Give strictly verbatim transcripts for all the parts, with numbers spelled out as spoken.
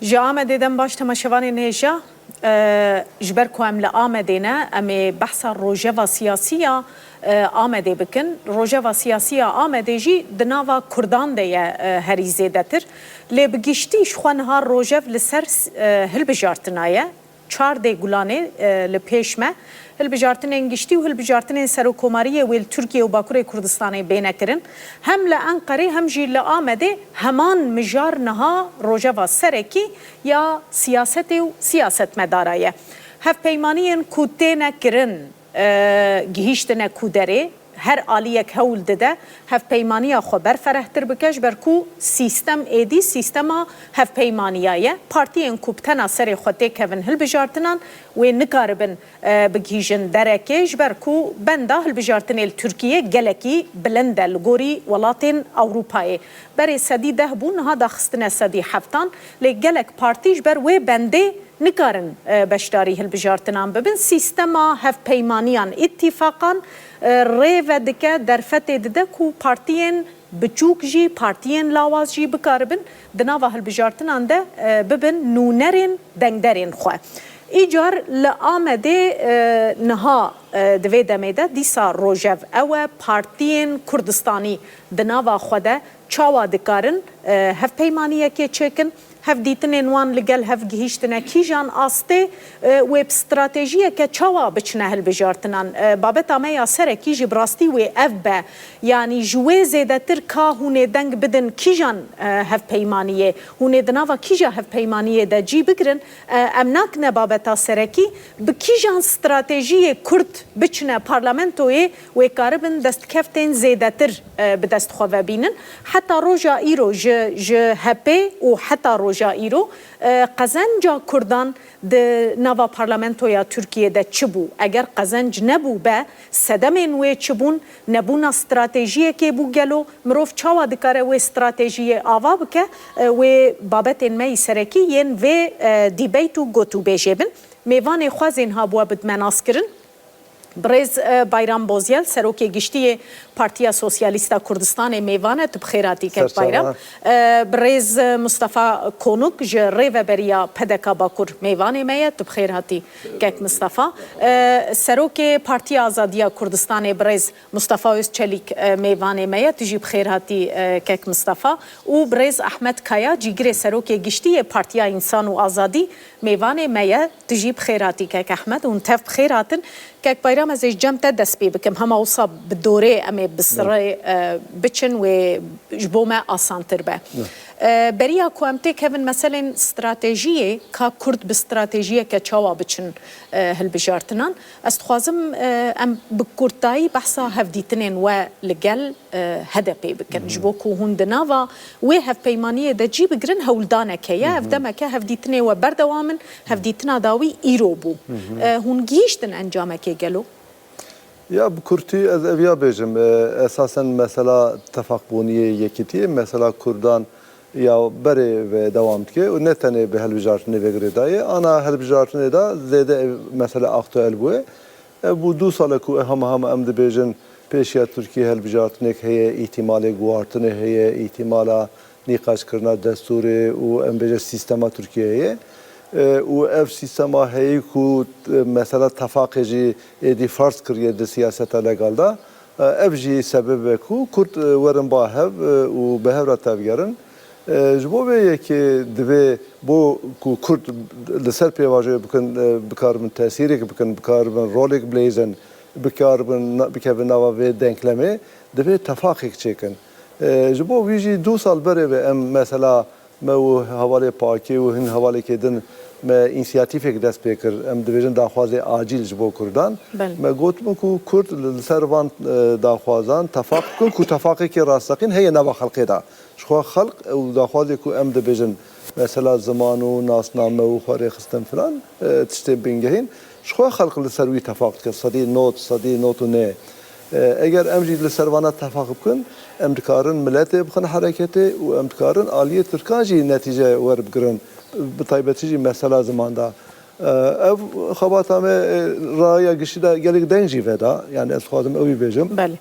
Ji Amedê dem baş temaşevanên hêja. E, ji ber ku em li Amedê ne, em ê behsa rojeva siyasî ya, e, Amedê bikin. Rojeva siyasî ya Amedê jî di nava Kurdan de ye, e, herî zêdetir. Lê bi giştî ji xwe niha rojev li ser, e, hilbijartina ye. Çar dê Gulanê, e, li pêş me. Hilbijartinên giştî û hilbijartinên serokkomariyê wê li Tirkiye û Bakurê Kurdistanê bêne kirin. Hem li Enqerê hem jî li Amedê heman mijar niha rojeva serekî ya siyasetê û siyasetmedara ye. Hevpeymaniyên ku têne kirin, e, gihîştine ku derê, her aliyek hewl dide hevpeymaniya xwe berferehtir bike, ji ber ku sîstem êdî sîstema hevpeymaniya ye. Partiyên ku bi tena serê xwe têkevin hilbijartinan, wê nikaribin, e, bigihîjin derekê, ji ber ku benda hilbijartinê li Tirkiye gelekî bilind e li gorî welatên Ewropayê. Berê sedî deh bû, niha daxistine sedî heftan, lê gelek partî ji ber wê bendê nikarin, e, beşdarî hilbijartinan bibin. Sîstema hevpeymaniyan, îtîfaqan, e, rê vedike, derfetê dide ku partiyên biçûk jî, partiyên lawaz jî bikaribin di nava hilbijartinan de, e, bibin nûnerên dengderên xwe. Îcar li Amedê, e, niha, e, di vê demê de dîsa rojev ew e, partiyên Kurdistanî di nava xwe de çawa dikarin, e, hevpeymaniyekê çêkin? Hevdîtinên wan li gel hev gihîştine kîjan astê, e, wê bi stratejiyeke çawa biçine hilbijartinan? E, babeta me ya serekî jî bi rastî wê ev be. Yanî ji wê zêdetir ka hûn ê deng bidin kîjan, e, hevpeymaniyê? Hûn ê di nava kîja hevpeymaniyê de cî bigirin? E, em nakine babeta serekî, bi kîjan stratejiyê Kurd biçine parlamentoyê, wê karibin destkeftên zêdetir, e, bi dest xwe ve bînin. Heta roja îro ji, ji H P û heta roja îro, e, qezenca Kurdan di nava parlamentoya Tirkiyê de çi bû? Eger qezenc nebû be, sedemên wê çi bûn? Nebûna stratejiyekê bû gelo? Mirov çawa dikare wê stratejiyê ava bike? E, wê babetên me yî serekî yên vê, e, dîbeyt û gotûbêjê bin. Mêvanê xwezên habûwe bidme naskirin. Birêz, e, Bayram Bozyel, Serokê Giştî yê Partiya Sosyalîst a Kurdistanê mêvan e. Tu bi xêr hatî kek Bayram. E, birêz, e, Mustafa Konuk ji Rêveberiya P D K Bakur mêvanê me ye. Tu bi xêr hatî kek Mustafa. E, Serokê Partiya Azadiya Kurdistanê birêz Mustafa Özçelîk, e, mêvanê me ye. Tu jî bi xêr hatî, e, kek Mustafa. Û birêz Ahmet Kaya, cîgirê Serokê Giştî yê Partiya Însan û Azadî, mêvanê me ye. Tu jî bi xêr hatî kek Ehmed, hûn tev bi xêr hatin. Kek Bayram, ez ê ji cem te dest pê bikim. Hema wisa bi dorê em ê bi sirê, e, biçin wê ji bo me asantir be. E, beriya ku em têkevin meselên stratejiyê, ka Kurd bi stratejiyeke çawa biçin, e, hilbijartinan, ez dixwazim, e, em bi kurtayî behsa hevdîtinên we li gel e, H D P bikin. Ji bo ku hûn di nava wê hevpeymaniyê de cî bigirin, hewldanek heye. Ev demeke hevdîtinê we berdewam in, hevdîtina dawî îro bû. E, hûn gihîştin encamekê gelo? Ya bi kurtî ez ev ya bêjim, e, esasen mesela tefaqbûniyê yekîtiyê, mesela Kurdan ya berê ve dewam dike û ne tenê bi hilbijartinê ve girêdayê, ana hilbijartinê de zêde ev mesele aktuel bûye. Ev bû du sal e ku hema hema em dibêjin pêşiya Tirkiyê hilbijartinek heye, îhtimalê guhartinê heye, îhtimala nîqaşkirina destûrê û em bêje sîstema Tirkiyê heye. E, û ev sîstema heye ku, e, mesela tefaqê jî êdî ferz kiriye di siyaseta legal de. E, ev jî sebeb e ku Kurd, e, werin ba hev, e, û bi hev re tevgerin. E, ji bo vê yekê divê bo ku Kurd li ser pêvajoyê bikin, e, bikaribin tesîrek bikin, bikaribin rolek bileyzin, bikaribin na-, bikevin nava vê denklemê, divê tefaqek çêkin. E, ji bo wî jî du sal berê ve em mesela me û hevalê Pakê û hin hevalekê din me însiyatîfek dest pê kir. Em dibêjin daxwazê acîl ji bo Kurdan. Belê. Me got ku Kurd li, li ser van, e, daxwazan tefaq bikin ku tefaqekê rasteqîn heye nava xelkê de. Ji xwe xelk ew daxwazê ku em dibêjin, mesela ziman û nasname û xwerêxistin filan, e, tiştên bingehîn, ji xwe xelk li ser wî tefaq dike, sedî nod, sedî nod û nê. E, eger em jî li ser vana tefaq bikin, em dikarin miletê bixin hereketê û em dikarin aliyê Tirkan jî netîce werbigirin, bi taybetî jî mesela ziman de. E, ev xebata me, e, raya giştî de gelek deng jî veda, yani ez dixwazim ew jî bêjim. Belê.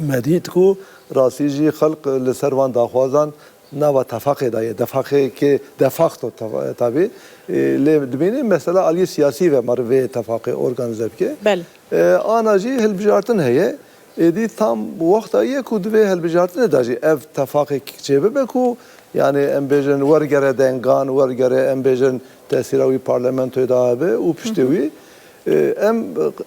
Me dît ku rastî jî xelk li ser van daxwazan nava tefaqê de ye. Defaqê ke de facto tef-, tabî. E, lê dibînî mesela aliyê siyasî ve meriv vê tefaqê organîze bike. Belê. E, ana jî hilbijartin heye. Êdî tam wexta ye ku di vê hilbijartinê de jî ev tefaqek çêbibe ku, yani, em bêjin wergere dengan, wergere, em bêjin, tesîra wî parlamentoyê de hebe û piştî wî, e, em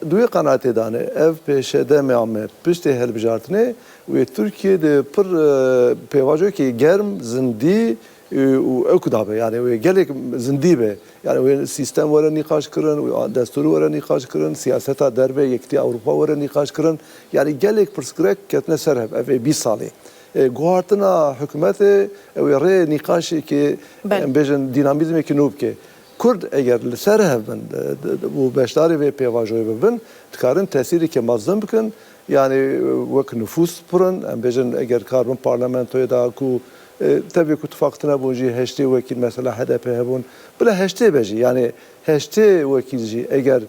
di wê qenaetê de ne. Ev pêşedema me piştê hilbijartinê wê Tirkiye di pir, e, pêvajoyekî germ, zindî, e, û ew ku dabe, yani wê gelek zindî be. Yani wê sîstem were nîqaş kirin, wê destûr were nîqaş kirin, siyaseta derve Yekîtiya Ewropa were nîqaş kirin. Yani gelek pirsgirêk ketine ser hev, ev ê bîst salê. E, guhartina hikûmetê, ew ê rê nîqaşekê, Belê. em bêjin, dînamîzmekî nû bike. Kurd eger li ser hev bin, e, d-, d-, û beşdarê vê pêvajoyê bibin, dikarin tesîreke mezin bikin. Yani, e, wek nifûs pirin, em bêjin, eger karibin parlamentoyê de ku, e, tevî ku tifaq tune bûn jî heştê wekîl mesela H D P hebûn. Bila heştê be jî, yani heştê wekîl jî eger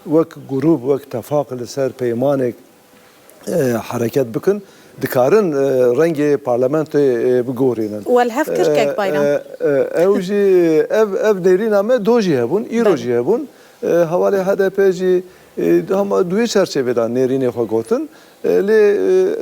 wek grûp, wek tefaq li ser peymanek, e, hereket bikin, dikarin, e, rengê parlamentoyê, e, bigorînin. Welhev kir kek Bayram. E, e, ew jî, ev, ev nêrîna me do jî hebûn, îro Belê. jî hebûn. E, hevalê H D P jî, e, hema di wê çerçevê de nêrînê xwe gotin. E, lê, e,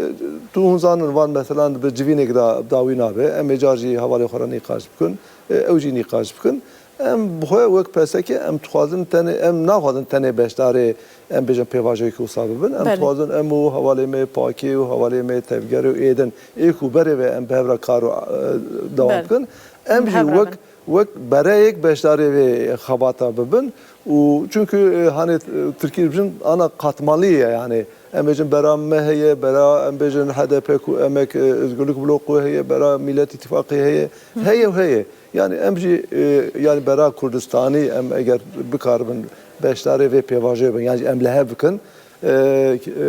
tu hûn zanin van meselan bi civînek de dawî nabe. Em ê car jî hevalê xwe re nîqaş bikin. E, ew jî nîqaş bikin. Em bi xwe wek P S K em dixwazin tenê, em naxwazin tenê beşdarê, em bêjin, pêvajoyekî wisa bibin. Em Belê. dixwazin em û hevalê me Pakê û hevalê me Tevgerê û ê din ê ku berê ve em bi hev re kar û, e, dewam Belê. bikin. Em Bi jî hev re wek, bin. wek bereyek beşdarê vê xebata bibin. Û çünkü, e, hani, e, Tirkî dibêjin ana katmanlî ye yani. Em bêjin bera me heye, bera em bêjin H D P ku emek, e, Özgürlük Bloku heye, bera Millet İttifakı heye. Heye û heye. Yani em jî, e, yani bera Kurdistanî em eger bikaribin beşdarê vê pêvajoyê bin, yani em li hev bikin, e,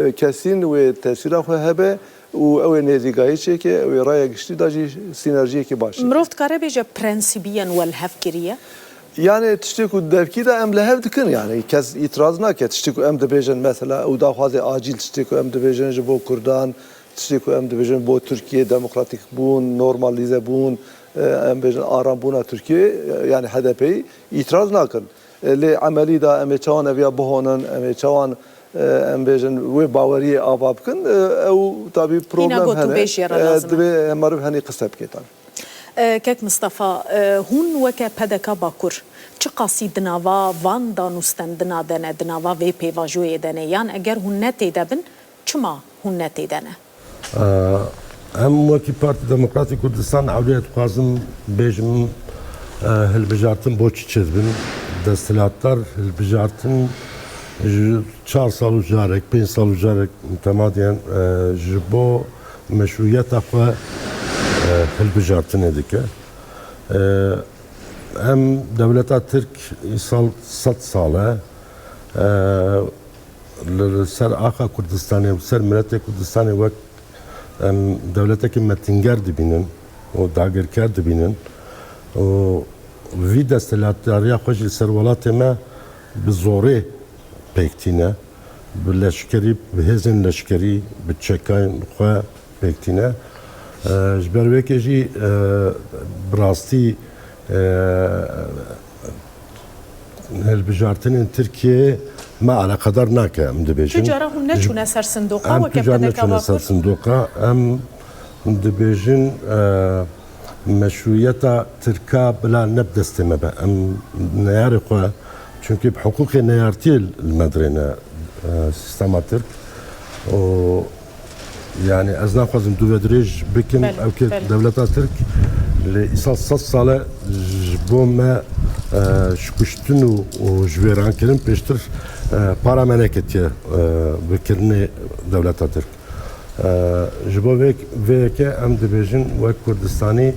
e, kesîn wê tesîra xwe hebe û ew ê nêzîkayî çêke, ew ê raya giştî de jî sînerjiyekî baş çêke. Mirov dikare bêje prensîbiyen welhev kiriye? Yani tiştê ku devkî de em li hev dikin, yani kes îtiraz nake. Tiştê ku em dibêjin mesela ew daxwazê acîl, tiştê ku em dibêjin ji bo Kurdan, tiştê ku em dibêjin bo Tirkiye demokratîk bûn, normalîze bûn, e, em bêjin arambûna Tirkiye, e, yani H D P'yî îtiraz nakin. E, lê emelî de em ê çawan eviya bihonin, em ê çawan, e, em bêjin wê baweriyê ava bikin, e, ew tabî Hîna problem got û hene. bêjî re E, lazim e. Divê meriv henî qise bike tabi. E, Kek Mistefa, e, hûn weke P D K Bakur çiqasî di nava van danûstendina de ne, di nava vê pêvajoyê de ne? Yan eger hûn ne tê de bin, çima hûn ne tê de ne? Em wekî Partî Demokratîk Kurdistan ewlê dixwazim bêjim, e, hilbijartin bo çi çêdibin? Desthilatdar hilbijartin ji çar sal û carek, pênc sal û carek temadiyen, e, ji bo meşrûyeta xwe, e, hilbijartinê dike. E, em dewleta Tirk îsal sed sal e, e, li ser axa Kurdistanê û ser miletê Kurdistanê wek em dewletekî metînger dibînin û dagirker dibînin û vî desthilatdariya xwe jî li ser welatê me bi zorê pêk tîne, bi leşkerî, bi hêzên leşkerî, bi çekayên xwe pêk tîne. E, ji ber wê yekê jî, e, bi rastî, e, hilbijartinên Tirkiyeyê me eleqedar nake, em dibêjin. Tu cara hûn neçûne ser sindoqa Em weke tu cara P D K neçûne ser Bakur? sindoqa. Em dibêjin, e, meşrûyeta Tirka bila ne bi destê me be. Em neyarê xwe, çunkî bi hiqûqê neyartiyê li me dirêne, e, sîstema Tirk. Û Yani ez naxwazim dûvedirêj bikim, Belê, ew ke belê. dewleta Tirk li îsal sed sal e ji bo me, e, ji kuştin û, û ji wêrankirin pêştir, e, para me neketiye, e, bi kirinê dewleta Tirk. E, ji bo vê, vê yekê em dibêjin wek Kurdistanî, e,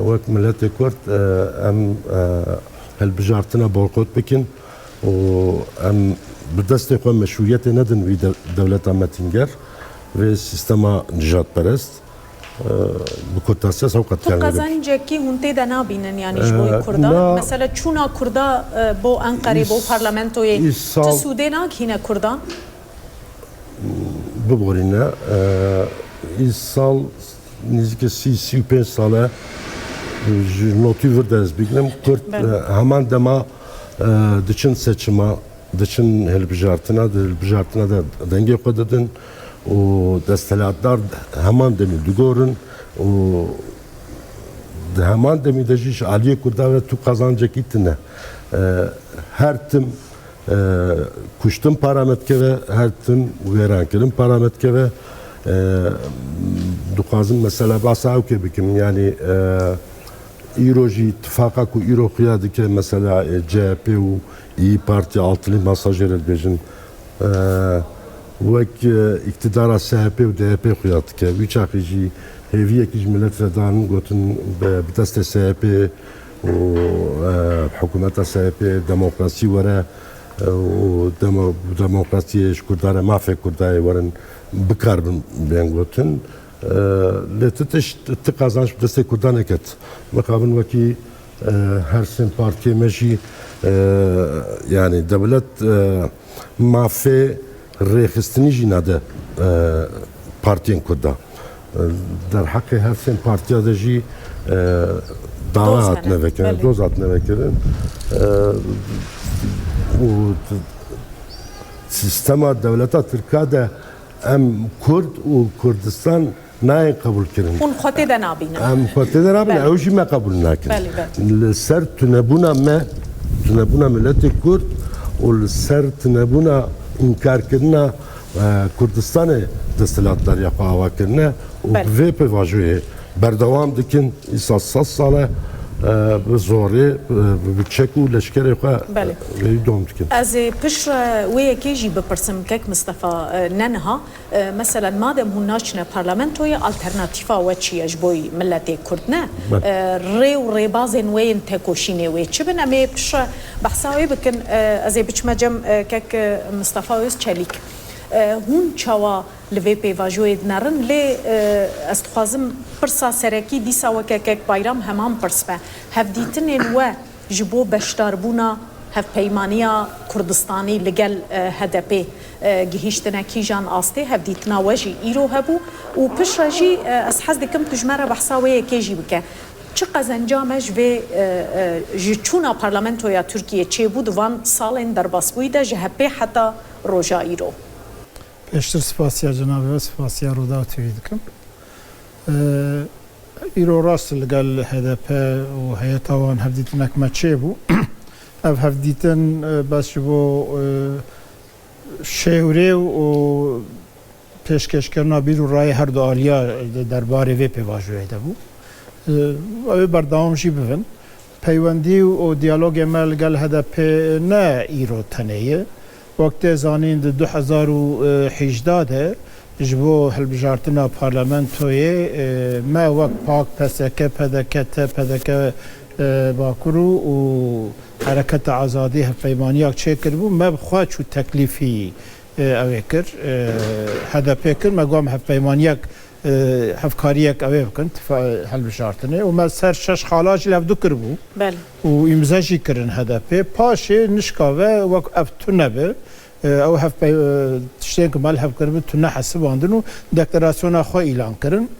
wek miletê Kurd, e, em, e, hilbijartina boykot bikin. û em bi destê xwe meşrûyetê nedin wî de-, dewleta metînger, vê sîstema nijadperest, e, bi kurtasî ez ew qet Tu yani qezencekî hûn tê de nabînin, yani ji bo Ee, Kurda? na- Mesela çûna Kurda, e, bo Enqerê, bo Îs-, parlamentoyê, îsal- tu sûdê nagihîne Kurdan? Biborîne, e, îsal Nêzîkî sî, sî û pênc sal e, ji notî vir de ez bigrim. Kurd, Belê. e, heman dema, e, diçin seçima, diçin hilbijartina, di hilbijartina de dengê xwe didin û desthilatdar heman demî digorin û di heman demî de jî ji aliyê Kurda ve tu qazancekî tune. E, her tim, e, kuştin para me dikeve, her tim wêrankirin para me dikeve. E, dixwazim mesela behsa ewkê bikim, yanî, e, îro jî tifaqa ku îro xuya dike, mesela, e, C H P û İYİ Parti, Altılı Masa jê re dibêjin. E, wek, e, îktidara S H P û D H P xuya dike. Wî çaxê jî hêviyekî ji milet re dan, gotin bi, bi destê S H P û, e, hikûmeta S H P demokrasî were, e, û demo-, demokrasiyê ji Kurda re, mafê Kurda yê werin bikaribin, bên gotin. E, lê ti tişt, ti qazanç bi destê Kurda neket. Mixabin wekî, e, her sê partiyê me jî, e, yanî dewlet, e, mafê rêxistinî jî nade, e, partiyên Kurda. E, derheqê her sê partiya de jî, e, dawa Doz hatine hene, vekirin, belê. Doz hatine vekirin. E, û t-, sîstema dewleta Tirka de em Kurd û Kurdistan nayên qebûlkirin. Hûn xwe tê de nabînin. Em xwe tê de nabînin, Belê. Ew jî me qebûl nakin. Belê, belê. Li ser tunebûna me, tunebûna miletê Kurd û li ser tunebûna înkarkirina, e, Kurdistanê desthilatdariya xwe ava kirine û Belê. bi vê pêvajoyê berdewam dikin. Îsa sed sal e, e, bi zorê, e, bi, bi çek û leşkerê xwe, Belê. e, wê dom dikin. Ez ê piştre wê yekê jî bipirsim, kek Mistefa, e, ne niha. E, meselen, madem hûn naçine parlamentoyê, alternatîfa we çi ye ji bo miletê Kurd ne? Belê. E, rê û rêbazên we yên tekoşînê wê çi bin? Em ê piştre behsa wê bikin. E, ez ê biçime cem, e, kek, e, Mistefa Ozçelîk. E, hûn çawa li vê pêvajoyê dinerin? Lê, e, ez dixwazim pirsa serekî dîsa weke kek Bayram heman pirs be. Hevdîtinên we ji bo beşdarbûna Hevpeymaniya Kurdistanî li gel, e, H D P, e, gihîştine kîjan astê? Hevdîtina we jî îro hebû û piştre jî, e, ez hez dikim tu ji me re behsa wê yekê jî bike. Çi qezenca me ji vê, e, e, ji çûna parlamentoya Tirkiyê çêbû di van salên derbasbûyî de ji hepê heta roja îro? Pêştir spasiya cenabê we, spasiya Rûdaw T V dikim. E, Îro rast li gel H D P û heyeta wan hevdîtinek me çêbû. Ev hevdîtin, e, bes ji bo, e, şêwrê û pêşkêşkirina bîr û rayê her du aliya di derbarê vê pêvajoyê de bû. E, ew ê berdewam jî bibin. Peywendî û diyalogê me li gel H D P ne îro tenê ye. Wek tê zanîn, di du hezar û hejda de ji bo hilbijartina parlamentoyê, e, me wek PAK, P S K, P D K, T P D K, e, Bakur û, û Hereketa Azadî hevpeymaniyak çêkiribû. Me bi xwe çû teklîfî, e, ew ê kir, e, H D P kir. Me got, em hevpeymaniyek e, hevkariyek ew ê bikin, tifa-, hilbijartinê. Û me ser şeş xala jî li hevdu kiribû. Belê. Û îmze jî kirin H D P. Paşê nişka ve wek ev tune bi, e, ew hevpey-, e, tiştên ku me li hev kiribin tune hesibandin û deklarasyona xwe îlan kirin.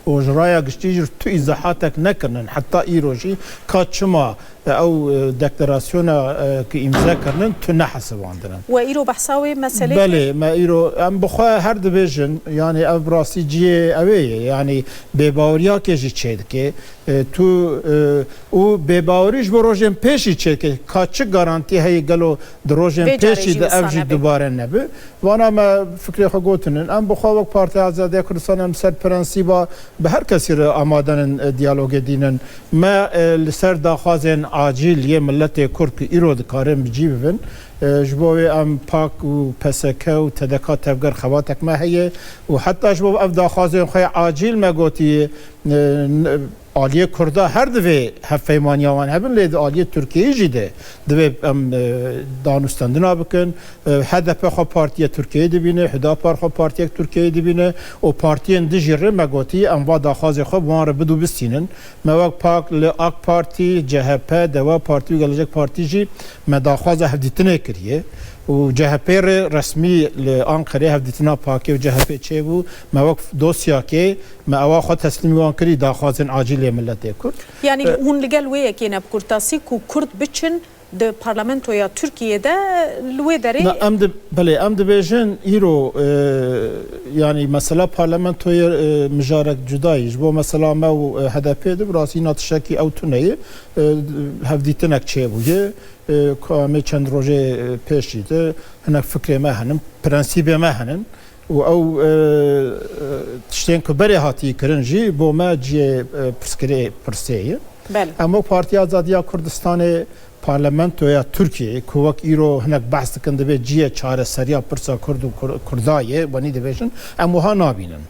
Û ji raya giştî jî tu îzahatek nekirinin. Heta îro jî ka çima ew, e, deklarasyona, e, ku îmze kirinin, tu nehesibandinin. We îro behsa wê meselê Belê, kir? Me îro, em bi xwe her dibêjin, yanî ev bi rastî cihê ew ê ye, yanî bêbaweriyakê jî çêdike. E, tu, e, û bêbawerî ji bo rojên pêşî çêdike. Ka çi garantî heye gelo di rojên Vê carê pêşî jî de wisa ev jî nebe. dubare nebe? Vana me fikrê xwe gotinin. Em bi xwe wek Partiya Azadiya Kurdistan em ser prensîba bi her kesî re amadenin, e, diyalogê dînin. Me, e, li ser daxwazên acîl yê miletê Kurd ku îro dikarin bi cî bibin, e, ji bo wê em PAK û P S K û T D K tevger xebatek me heye û heta ji bo ev daxwazên xwe yê acîl me gotiye, e, n-, aliyê Kurda her divê hevpeymaniya wan hebin, lê di aliyê Tirkiyeyê jî de divê em, e, danûstendina bikin. E, H D P xwe partiyê Tirkiyeyê dibîne, Hüdapar xwe partiyek Tirkiyeyê dibîne û partiyên dijî rê me gotî, em va daxwazê xwe bi wan re bidû bistînin. Me wek PAK li AK Partî, C H P, Deva Partî û Gelecek Partî jî me daxwaza hevdîtinê kir. ye. Û C H P re resmî li Anqerê hevdîtina PAKê û C H P çêbû. Me wek dosyakê me ewa xwe teslîmî wan kirî daxwazên acîl ê miletê Kurd. Yanî E, hûn li gel wê yekê ne bi kurtasî ku Kurd biçin di parlamentoya Tirkiyê de li wê derê Na, em di, belê, em dibêjin îro, e, yanî mesela parlamentoyê, e, mijarek cuda ye. Ji bo mesela me û, e, H D P de bi rastî na tiştekî ew tune ye. E, hevdîtinek çêbûye. E, ku em ê çend rojê, e, pêşî de hinek fikrê me henin, prensîbê me henin û ew, e, e, tiştên ku berê hatiye kirin jî bo me cihê, e, pirsgirê, pirsê ye. Belê. Em wek Partiya Azadiya Kurdistanê parlamentoya Tirkiyeyê ku wek îro hinek behs dikin dibê cihê çareseriya pirsa Kurd û Kur-, Kurda ye, wenî dibêjin, em wiha nabînin.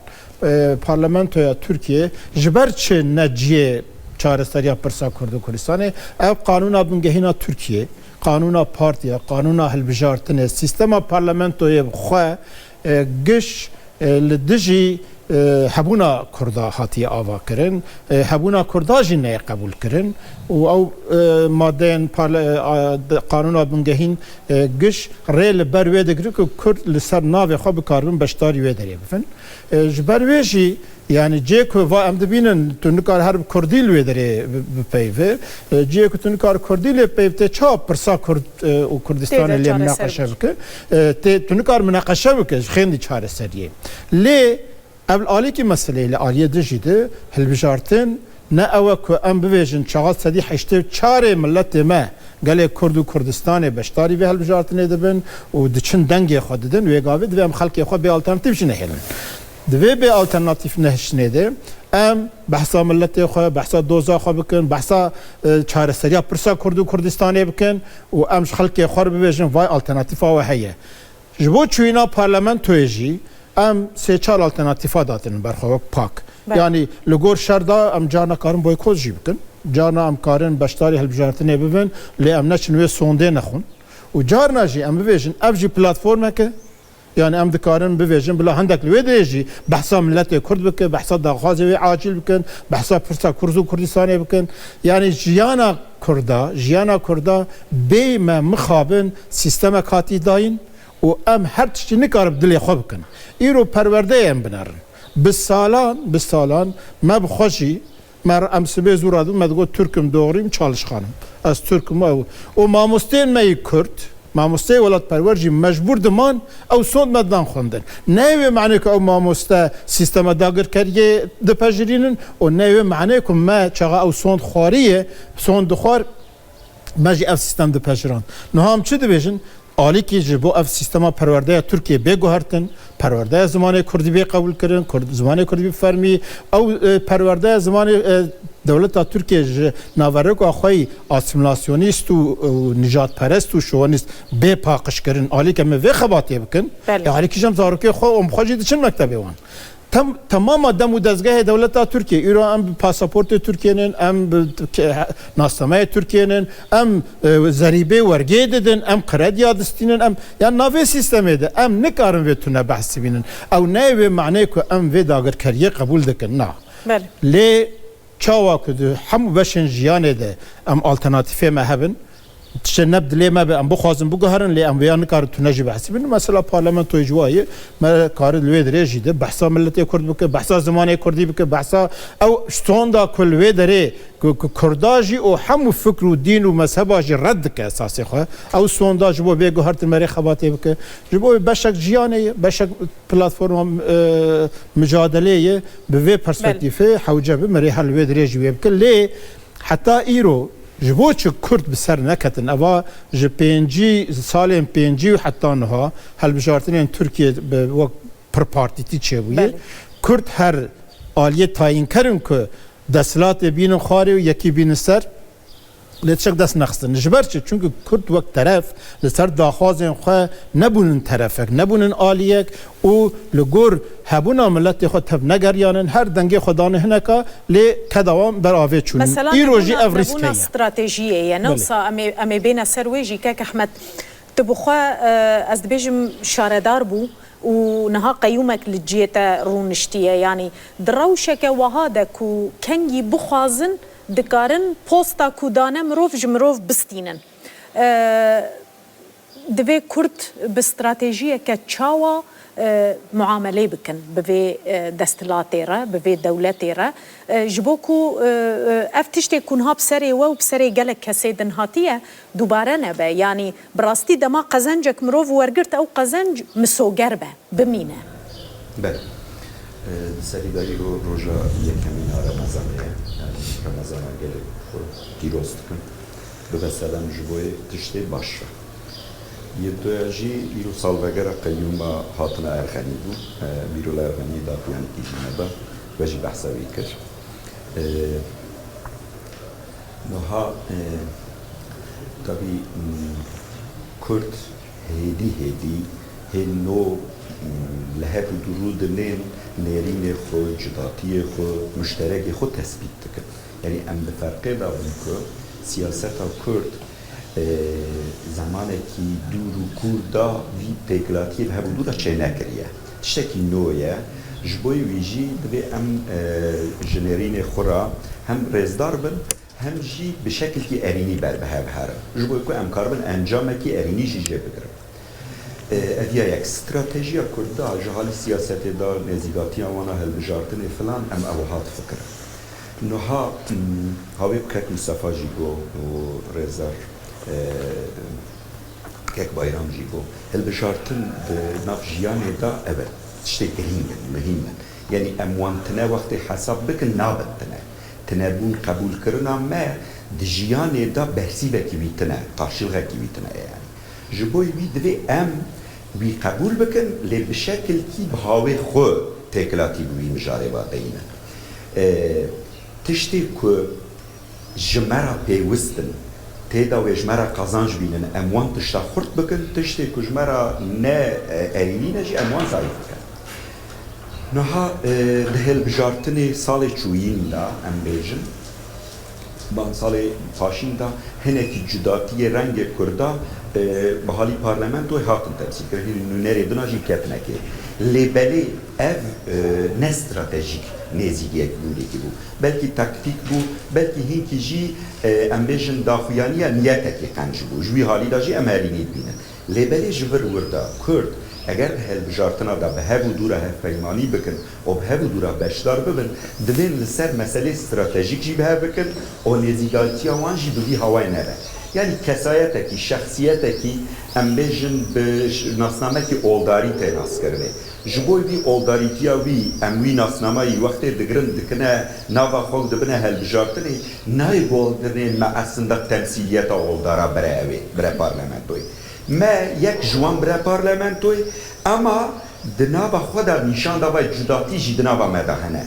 E, parlamentoya Tirkiyeyê ji ber çi ne cihê çareseriya pirsa Kurd û Kurdistanê? Ev qanûna bingehîna Tirkiyê, qanûna partiya, qanûna hilbijartinê, sîstema parlamentoyê bi xwe, e, giş, e, li dijî, e, hebûna Kurda hatiye avakirin, e, hebûna Kurda jî neyê qebûlkirin û ew, e, madeyên parle-, e, a, de, qanûna bingehîn, e, giş rê li ber wê digire ku Kurd li ser navê xwe bikaribin beşdarî wê derê bibin. E, ji ber wê jî, yanî cê ku va em dibînin, tu nikar her bi Kurdî li wê derê bi-, bipeyve. E, cihê ku tu nikar Kurdî lê peyv tê, çawa pirsa Kurd, e, û Kurdistanê Tê de lê çareser mînaqeşe bike. Bike? E, tê, tu nikar mînaqeşe bike, ji xêndî çareseriyê. Lê ev li alîkî meseleyê, li aliyê dijî de hilbijartin ne ew e ku em bibêjin çawa sedî heştê û çarê miletê me, gelê Kurd û Kurdistanê beşdarî vê hilbijartinê dibin û diçin dengê xwe didin, wê gavê divê em xelkê xwe bê alternatîf jî nehêlin. Divê bê alternatîf nehiştinê de em behsa miletê xwe, behsa doza xwe bikin, behsa, e, çareseriya pirsa Kurd û Kurdistanê bikin û em ji xelkê xwe re bibêjin, vay alternatîfa we heye. Ji bo çûyîna parlamentoyê jî em sê çar alternatîfa datinin ber xwe wek pak. Belê. Yanî li gor şer de em carna karin boykot jî bikin. Carna em karin beşdarî hilbijartinê bibin, lê em neçin wê sondê nexwin. Û carna jî em bibêjin, ev jî platformek e. Yanî em dikarin bibêjin, bila hindek li wê derê jî behsa miletê Kurd bike, behsa daxwazê wê acîl bikin, behsa pirsa Kurd û Kurdistanê bikin. Yanî jiyana Kurda, jiyana Kurda bê me mixabin sîstemek hatî dayîn û em her tiştî nikarin bi dilê xwe bikin. Îro perwerdeyê em binerin. Bi salan, bi salan me bi xwe jî, me, em sibê zû radibû, me digot Türk'üm, doğruyum, çalışkanım. Ez Türk'üm, ew. Û mamosteyên me yî Kurd, mamosteyê welatperwer jî mecbûr diman, ew sond me didan xwendin. Ne wê manê ku ew mamoste sîstema dagirkeriyê dipejirînin û ne wê manê ku me çaxa ew sond xwariye, sond dixwar, me jî ev sîstem dipejirand. Niha em çi dibêjin? Alîkî ji bo ev sîstema perwerdeya Tirkiyê bê guhertin, perwerdeya zimanê Kurdî bê qebûlkirin, Kurd, zimanê Kurdî bi fermî, ew, e, perwerdeya zimanê, e, dewleta Tirkiyê ji naverêka xwe yî asîmîlasyonîst û, û nijadperest û şovenîst bê paqijkirin. Alîkî em ê vê xebatê bikin. Belê. E, alîkî jî em zarokê xwe û em xwe jî diçin mektebê wan. Tem-, temama dem û dezgehê dewleta Tirkiyê, îro em bi pasaportê Tirkiyê nin, em bi ke-, he-, nasnameyê Tirkiyê nin, em, e, zerîbê wergê didin, em krediya distînin, em, yan navê sîstemê de, em nikarin vê tune behs bînin. Ew ne wê manê ku em vê dagirkeriyê qebûl dikin, na. Belê. Lê çawa ku di hemû beşên jiyanê de em alternatîfê me hebin, tiştê ne bi dilê me be, em bixwazin biguherin, lê em vêya nikarin tune jî behsî bin. Mesela parlamentoyê ji wa ye, me karin li wê dirê jî de behsa miletê Kurd bike, behsa zimanê Kurdî bike, behsa ew sonda ku li wê derê ku, ku Kurda jî û hemû fikr û dîn û mezheba jî red dike esasê xwe. Ew sonda ji bo vê guhertin me rê xebatê bike. Ji bo beşek jiyanê ye, beşek platforma, e, micadelê ye. Bi vê perspektîfê hewce be me rê hel wê dirê jî wê bike. Lê heta îro ji bo çi Kurd bi ser neketin? Eva ji pêncî, salên pêncî û heta niha hilbijartinên Tirkiyê bi wek pirpartîtî çêbûye. Belê. Kurd her aliyê tayînker in ku desthilatê bînin xwarê û yekî bînin ser, lê tiştek dest nexistin. Ji ber çi? Çunku Kurd wek teref li ser daxwazên xwe nebûnin terefek, nebûnin aliyek û li gor hebûna miletê xwe tev negeriyanin, her dengê xwe dane hineka, lê keda wan ber avê çûnin. Mesela îro jî nebûna, ev rîsk nebûna heye. Stratejiyê ye. Ne Belê. Wisa em ê, em ê bêne ser wê jî, kek Ehmed, tu bi xwe, e, ez dibêjim şaredar bû û niha qeyûmek li cihê te rûniştiye. Yanî di rewşeke wiha de ku kengî bixwazin, dikarin posta ku dane mirov ji mirov bistînin. E, Divê Kurd bi stratejiyeke çawa, e, muamelê bikin bi vê, e, desthilatê re, bi vê dewletê re? E, ji bo ku, e, e, ev tiştê ku niha bi serê we û bi serê gelek kesê din hatiye, dubare nebe. Yanî bi rastî dema qezencek mirov wergirt, ew qezenc misoger be, bimîne. Belê. E, di serî de îro roja yekemîn a Remezanê ye. Yani Remezana gelek xwe pîroz dikim. Bibe sedem ji bo yê tiştê baş re. Yê duya jî îro salvegera qeyyûma hatina Erxenî bû. E, Mîrula Erxenî daxuyanîkî jî me da. We jî behsa wî kir. E, Niha, e, tabî, m, Kurd hêdî hêdî hê no, m, li hev û dû rû dinên nêrînê xwe, cudatiyê xwe, muşterekê xwe tespît dikin. Yanî em di ferqê de bin ku siyaseta Kurd, e, zemanekî dûr û kûr da vî têkilatiyê li hev û dû re çênekiriye. Tiştekî nû ye. Ji bo wî jî divê em, e, ji nêrînê xwe re hem rêzdar bin, hem jî bi şekilkî erînî ber bi hev herin. Ji bo ku em karibin encamekî erînî jî jê bigirin. E, ev ya yek. Stratejiya Kurda ji halî siyasetê de, nêzîkatiya wan a hilbijartinê filan, em ew hat fikirin. Niha, hmm, hawê ku kek Mistefa jî got û rêzdar, e, kek Bayram jî got, hilbijartin di nav jiyanê de ev e. Tiştê girîng in, muhîm in. Yanî em wan tine wextê hesab bikin, nabin tine. Tinebûn qebûlkirina me di jiyanê de bersîvekî wî tine, qarşîlxekî wî tine ye yanî. Ji bo wî divê em wî qebûl bikin, lê bi şekilkî bi hawê xwe têkilatî bi wî mijarê ve deynin. E, tiştê ku ji me re pêwist in, tê de wê ji me re qazanc bînin, em wan tişta xurt bikin, tiştê ku ji me re ne, e, erînî ne jî em wan zayîf bikin. Niha, e, di hilbijartinê salê çûyîn de, em bêjin, ban salê paşîn de hinekî cudatiyê rengê Kurda, e, bi halî parlamentoyê hatin temsîlkirin. Hîn nûnerê din a jî ketine kê. Lê belê ev, e, ne stratejîk nêzîkiyek bûnekî bû. Belkî taktîk bû, belkî hinkî jî, e, em bêjin daxuyaniya niyetekî qenc bû. Ji wî halî de jî em erînî dibînin. Lê belê ji vir wir de Kurd eger di hilbijartina de bi hev û dû re hevpeymanî bikin û bi hev û dû re beşdar bibin, divên li ser meselê stratejîk jî bi hev bikin û nêzîkatiya wan jî bi vî hawayê nebe. Yanî kesayetekî, şexsiyetekî, em bêjin bi ş-, nasnamekî oldarî tê naskirinê. Ji bo vî oldarîtiya wî, em wî nasnamayî wextê digirin dikine nava xwe û dibine hilbijartinê, nayê goldinê me eslinde temsîliyeta oldara bire ew ê, bire parlamentoyê. Me yek ji wan bire parlamentoyê, ema di nava xwe de nîşan da vay cudatî jî di nava me de hene.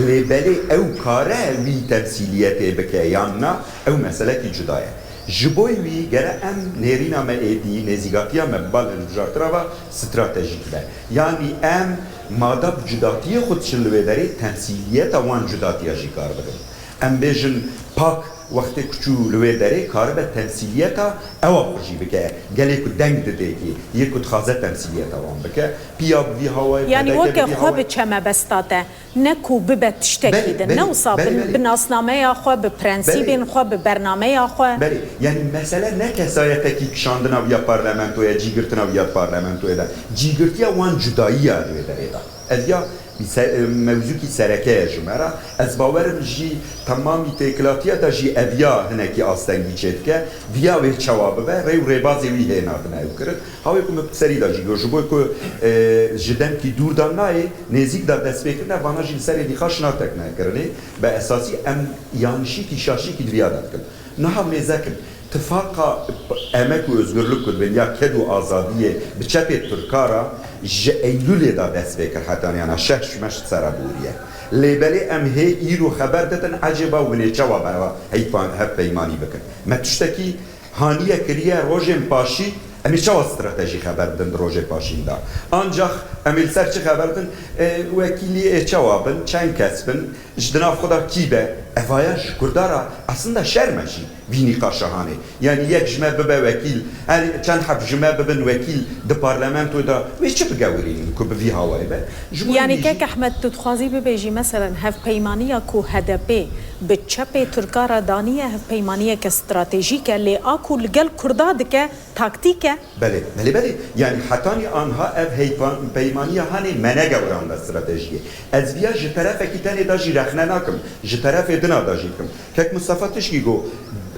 Lê belê ew kare wî temsîliyetê bike yan na, ew meselekî cuda ye. Ji bo wî gere em nêrîna me êdî, nêzîkatiya me bi bal hilbijartina ve stratejîk be. Yanî em mada bi cudatiyê xwe diçin li wê derê, temsîliyeta wan cudatiya jî kar bidin. Em bêjin pak wextê ku çû li wê derê karibe temsîliyeta ewa xwe jî bike. Gelê ku deng didê kî, yê ku dixwaze temsîliyeta wan bike, piya bi vî hawayê, Yanî P D K weke bi vî xwe hawayê. Biçe mebesta te, ne ku bibe tiştekî Belê, din. Ne belê, wisa belê, bi, belê. Bi nasnameya xwe, bi prensîbên Belê. Xwe, bi bernameya xwe. Belê, yanî mesele ne kesayetekî kişandina wî ya parlamentoye, cîgirtina wî ya parlamentoye de. Cîgirtiya wan cudayiya li wê derê de. Ev ya bir se-, mewzûkî sereke ye ji me re. Ez bawerim jî temamî têkilatiya de jî ev ya hinekî astengî çêdike. Viya wê çawa bibe, rê û rêbazê wî hê nadine ew kirin. Hawê ku min serî de jî got, ji bo ku, e, ji demkî dûr de nayê, nêzîk de destpêkirine, vana jî li serê nîqaş natekine kirinê. Bi esasî em yanişîkî şaşîkî di viya de dikin. Niha mêzekin, tifaqa emek û özgürlük ku dibên ya ked û azadiyê bi çepê Tirka re ji Eylûlê de dest pê kir hetaniyana şeş meş di sera bûriye. Lê belê em hê îro xeber didin, ecêba winê çawa berva heypa-, hevpeymanî bikin. Me tiştekî haniye kiriye rojên paşî, em ê çawa stratejî xeber bidin di rojê paşîn de? Ancax Em ê li ser çi xeber bin? E, wekîlî ê çawa bin, çend kes bin, ji di nav xwe de kî be? Evaya ji Kurda re aslında şerm e jî vî nîqaşa hanê. Yanî yek ji me bibe wekîl, her çend heb ji me bibin wekîl di parlamentoyê de, wê çi bigewirînin ku bi vî hawayê be? Ji bo Yanî vî jî kek Ehmed, tu dixwazî bibêjî, meselen, hevpeymaniya ku H D P bi çepê Tirka re daniye, hevpeymaniyeke stratejîk e, lê a ku li gel Kurda dike, taktîk e? Belê, belê, belê. Yanî hetanî anha ev heypa-, peymaniya hanê me negewiranda stratejiyê. Ez viya ji terefekî tenê de jî rexne nakim, ji terefê dina de jî dikim. Kek Mistefa tişkî got,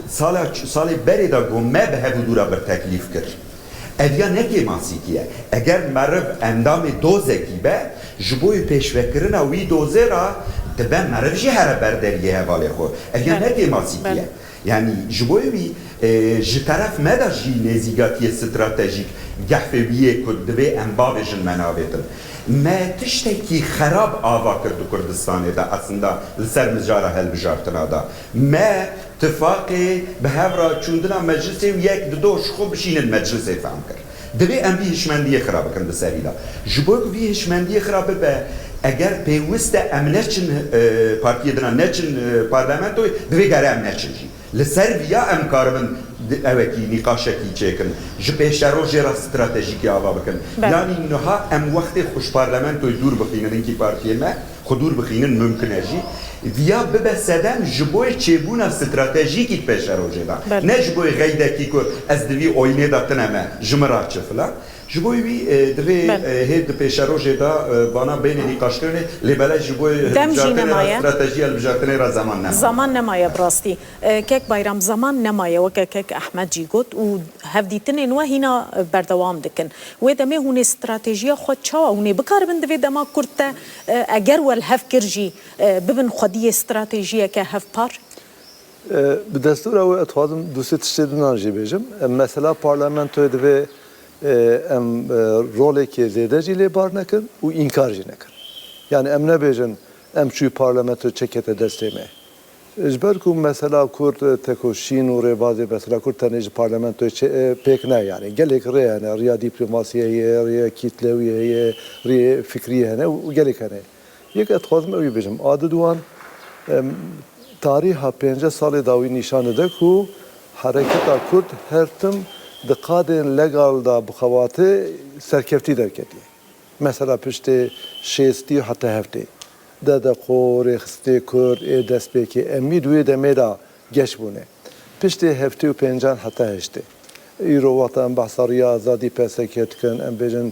sala, salê berê de got me bi hev û dû re bir teklîf kir. Ev ya ne kêmasîkî ye. Eger meriv endamê dozekî be, ji bo pêşvekirina wî dozê re dibe meriv jî here ber deriyê hevalê xwe. Ev ya Belê. ne kêmasîkî Belê. ye. Yanî ji bo wî, e, ji teref me de jî nêzîkatiyê stratejîk, gehfê wî yê ku divê em bavêjin me navêtin. Me tiştekî xerab ava kir di Kurdistanê de, aslında li ser mijara hilbijartina de. Me tifaqê bi hev re çûndina meclisê û yek dido ji xwe bişînin meclisê fehm kir. Divê em vî hişmendiyê xira bikin bi serî de. Ji bo ku vî hişmendiyê xira bibe, eger pêwist e em neçin, e, partiyê dina, neçin, e, parlamentoyê, divê gere em neçin jî. Li ser viya em karibin di-, ewekî nîqaşekî çêkin. Ji pêşerojê re stratejîkî ava bikin. Belê. Yanî niha em wextê xwe ji parlamentoyê dûr bixînin, hinkî partiyê me xwe dûr bixînin, mimkin e jî. Viya bibe sedem ji bo çêbûna stratejîkî di pêşerojê de. Belê. Ne ji bo xeydekî ku ez di vî oyînê de tune me, ji min re çi filan. Ji bo wî, e, divê, Belê. e, hê di pêşerojê de, e, vana bêne nîqaşkirinê, lê belê ji bo Dem jî hilbijartinê re, nemaye. stratejiya hilbijartinê re zeman nemaye. Zeman nemaye bi rastî. E, kek Bayram, zeman nemaye, weke kek Ehmed jî got û hevdîtinên we hîna, e, berdewam dikin. Wê demê hûn ê stratejiya xwe çawa, hûn ê bikaribin di vê dema kurt de, e, eger we li hev kir jî, e, bibin xwediyê stratejiyeke hevpar? E, bi destûra we ez dixwazim du sê tiştê din an jî bêjim. E, mesela parlamentoyê divê, e, em, e, rolekê zêde jî lê bar nekin û înkar jî nekin. Yani em nebêjin, em çûyî parlamentoyê çi kete destê me. Ji ber ku mesela Kurd, e, tekoşîn û rêbazê mesela Kurd tenê ji parlamentoyê çê-, e, pêk ne yani. Gelek rê hene, rêya dîplomasiyê heye, rêya kîtlewî heye, rêyê fikrî hene û gelek hene. Yek ez dixwazim ew jî bêjim. A di duwan, em, tarîha pêncî salê dawî nîşan dide ku hereketa Kurd her tim di qadên legal de bi xebatê serkeftî derketiye. Mesela piştê şêstî heta heftê. Dedeqo, rêxistinê Kurd ê destpêkê emî di wê demê de geş bûne. Piştê heftê û pêncan heta heştê. Îro wexta em behsa Riya Azadî P S K dikin, em bêjin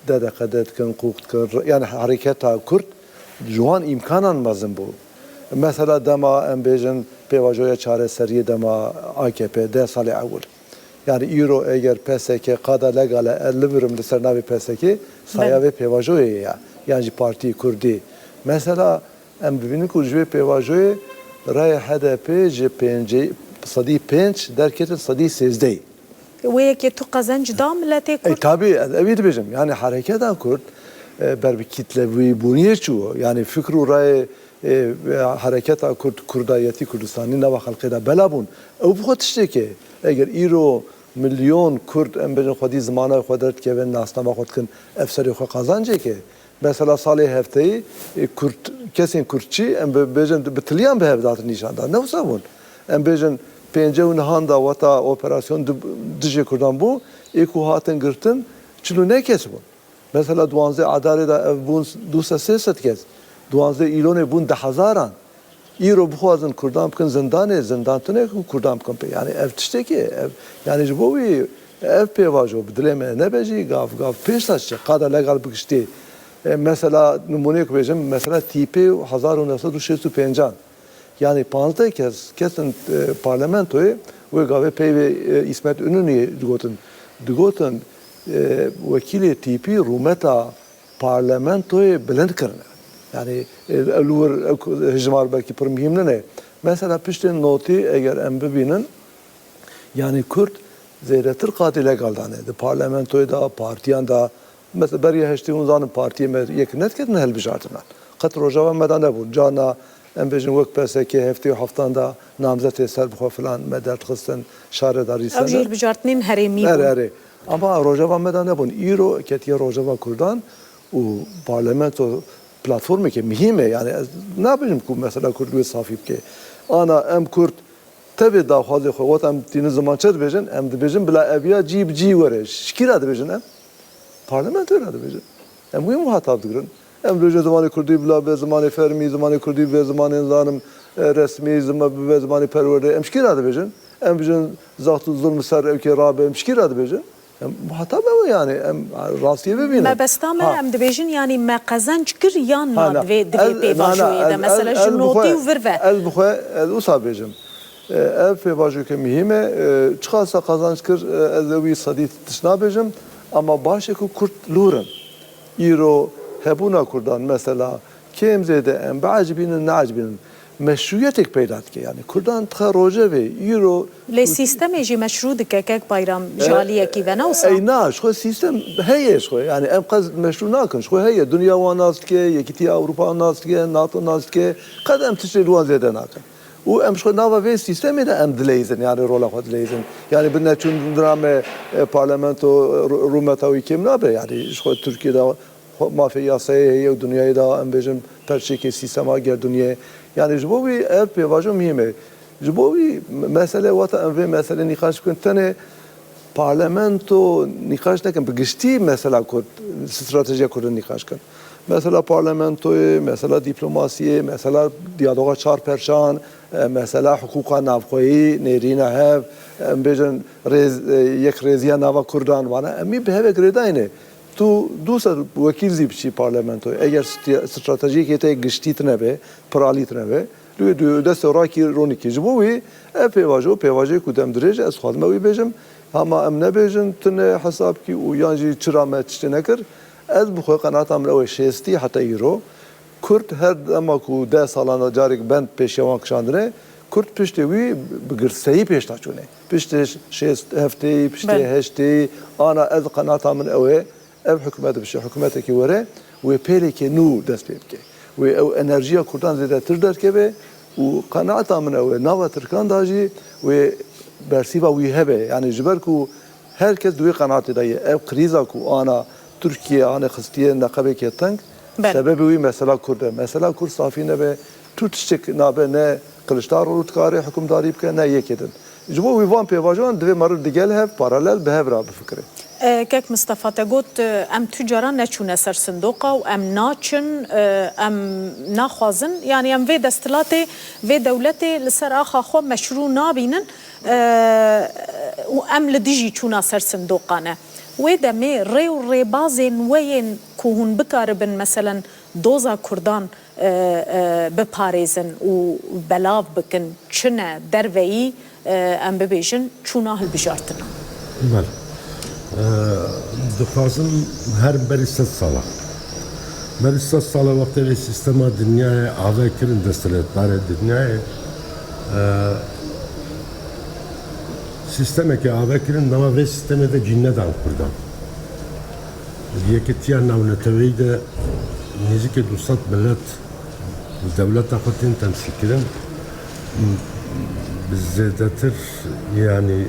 D D Q D dikin, Qûq dikin, yani hereketa Kurd ji wan îmkanan mezin bû. Mesela dema em bêjin pêvajoya çareseriyê dema A K P deh salê ewil. Yani îro eger P S K qada legal e, ez li vir im li ser navê P S K, saya Belê. vê pêvajoyê ye. Yan jî Partiyê Kurdî. Mesela em dibînin ku ji vê pêvajoyê rayê H D P ji pêncî, sedî pênc derketin sedî sêzdeh. Wê yekê tu qezenc da miletê E, Kurd? Tabî, ez ewî dibêjim. Yani hereketa Kurd, e, ber bi kîtlevîbûniyê çû. Yani fikr û rayê, e, e, hereketa Kurd, Kurdayetî, Kurdistanî nava xelkê de bela bûn. Ew bi xwe tiştekê. Eger îro milyon Kurd, em bêjin, xwedî zimana xwe derdikevin, nasnama xwe dikin, ev serê xwe qazancêk e. Mesela salê hefteyî, e, Kurd, kesên Kurdçî, em bi-, bêjin, bi tiliyan bi hev dihatin nîşan dan. Ne wisa bûn. Em bêjin, pêncî û nehan da weta operasyon di-, dijê Kurdan bû, ê ku hatin girtin, çil û neh kes bûn. Mesela duwanzê Adarê de ev bûn du sed sê sed kes. Duwanzê Îlonê bûn di hezaran. Îro bixwazin Kurdan bikin zindanê, zindan tune ku Kurdan bikin pê. Yani ev tiştekî, ev, yani ji bo wî ev pêvajo bi dilê me nebe jî gav, gav pênc sal çi, qada legal bi giştî. E, mesela nimûneyek bêjim, mesela tîpê hezar û neh sed û şêst û pêncan. Yani panzdeh kes, kesin, e, parlamentoyê wê gavê peyvê, e, Îsmet Înonî digotin. Digotin, e, wekîlê tîpî rûmeta parlamentoyê bilind kirine. Yani, e, li wir, e, hijmar belkî pir muhîm nine. Mesela piştê notî eger em bibînin, yani Kurd zêdetir qadê legal dane. Di parlamentoyê de, partiyan de, mesela beriya heştê hûn zanin partiyê me yek nediketin hilbijartinan. Qet Rojava me de nebûn. Carna em bêjin wek P S K heftê û heftan de namzetê ser bixwe filan me derdixistin, şaredarî Ew jî sene. hilbijartinên herêmî Erê, bûn. erê. Ama Rojava me de nebûn. Îro ketiye Rojava Kurdan û parlamento platformeke mihîm e. Yani ez nabêjim ku mesela Kurd wê safî bike. Ana em Kurd tevê daxwazê xwe, wata em tînin zimançe dibêjin, em dibêjin bila eviya cî bi cî were. Ji kî re dibêjin em? Parlamentoyê re dibêjin. Em wê muhatab digirin. Em dibêjin zimanê Kurdî bila be zimanê fermî, zimanê Kurdî be zimanê nizanim, e, resmî, zima-, bibe zimanê perwerdeyê. Em ji kî re dibêjin? Em dibêjin zext û zulm ser ewkê rabe, em ji kî re dibêjin? Em muhatab ew e yani, em rastiyê bibînin. Mebesta me, Ha. em dibêjin, yani me qezenc kir yan na Ha, na. divê, divê Ez, na, na, pêvajoyê de, ez, mesela ez, ji ez bi notî xwe, û vir ve. ez bi xwe, ez wisa bêjim. E, ev pêvajoyeke muhîm e. E, çiqasa qezenc kir, e, ez ê wî sedî tişt nabêjim, ama baş e ku Kurd lûr in. Îro hebûna Kurdan, mesela, kêm zêde em biecibînin, neecibînin, meşrûyetek peyda dike. Yani Kurdan dixe rojevê, îro Lê sîstemê jî meşrû dike, kek Bayram, ji E, aliyekî ve, ne wisa? Ey na, ji xwe sîstem heye ji xwe. Yani em qet meşrû nakin, ji xwe heye. Dinya wan nas dike, Yekîtiya Ewropa nas dike, nato nas dike. Qet em tiştê li wan zêde nakin. Û em ji xwe nava vê sîstemê de em dileyzin, yani rola xwe dileyzin. Yani bi neçûn dira me, e, parlamento, e, rû-, rûmeta wî kêm nabe. Yani ji xwe Tirkiye de xwe mafê yasayê heye û dinyayê de em bêjin perçekê sîstema gerdûniyê. Yani ji bo wî ev pêvajo muhîm e. Ji bo wî me-, mesele wata em vê mesele nîqaş bikin, tenê parlamento nîqaş nekin, bi giştî mesela Kurd, stratejiya Kurdan nîqaş kin. Mesela parlamentoyê, mesela dîplomasiyê, mesela diyaloga çar perçan, e, mesela hiqûqa navxweyî, nêrîna hev, em bêjin rêz-, e, yekrêziya nava Kurdan, vana em ê bi hev ve girêdayî ne. Tu dûsa wekîl zî biçî parlamentoyê. Eger sti-, stratejiyekê te giştî tine be, piralî tine be, lê tu destê rakî ronîkî. Ji bo wî ev pêvajo, pêvajê ku dem dirêj e, ez dixwazim ew wî bêjim. Hema em nebêjin tune hesab kî û yan jî çira me tiştê nekir. Ez bi xwe qenaeta min ew e, şêstî heta îro Kurd her dema ku deh salan de carek bend pêşiya wan kişandine, Kurd piştê wî bi girseyî pêş de çûne. Piştê şêst heftê, piştê Belê. heştê, ana ez qenaeta min ew e, ev hikûmet bişe, hikûmetekî were, wê pêleke nû dest pê bike. Wê ew enerjiya Kurdan zêdetir derkeve û qenaeta min ew e, nava Tirkan de jî wê bersîva wî hebe. Yani ji ber ku her kes di wê qenaatê de ye. Ev krîza ku ana Tirkiye, ana xistiye neqebeke teng, Belê. sebebê wî mesela Kurd e. Mesela Kurd safî nebe, tu tiştek nabe, ne Kiliçdaroglu dikare hikûmdarî bike, ne yekê din. Ji bo wî van pêvajoyan divê meriv digel hev, paralel bi hev re bifikire. E, Kek Mistefa, te got, e, em tu caran neçûne ser sindoqa û em naçin, e, em naxwazin, yani em vê desthilatê, vê dewletê li ser axa xwe meşrû nabînin, e, û em li dijî çûna ser sindoqa ne. Wê demê rê û rêbazên we yên ku hûn bikaribin, meselen, doza Kurdan, e, e, biparêzin û belav bikin, çi ne derveyî, e, em bibêjin, çûna hilbijartina. Belê. E, dixwazim herim berî sed sala. Berî sed sala wextê vê sîstema dinyayê ave kirin desthilatdarê dinyayê, e, sîstemeke ave kirin, nava vê sîstemê de cî nedan Kurdan. Yekîtiya Navneteweyî de nêzîkî du sed milet dewleta xwe tên temsîlkirin. Bi zêdetir, yanî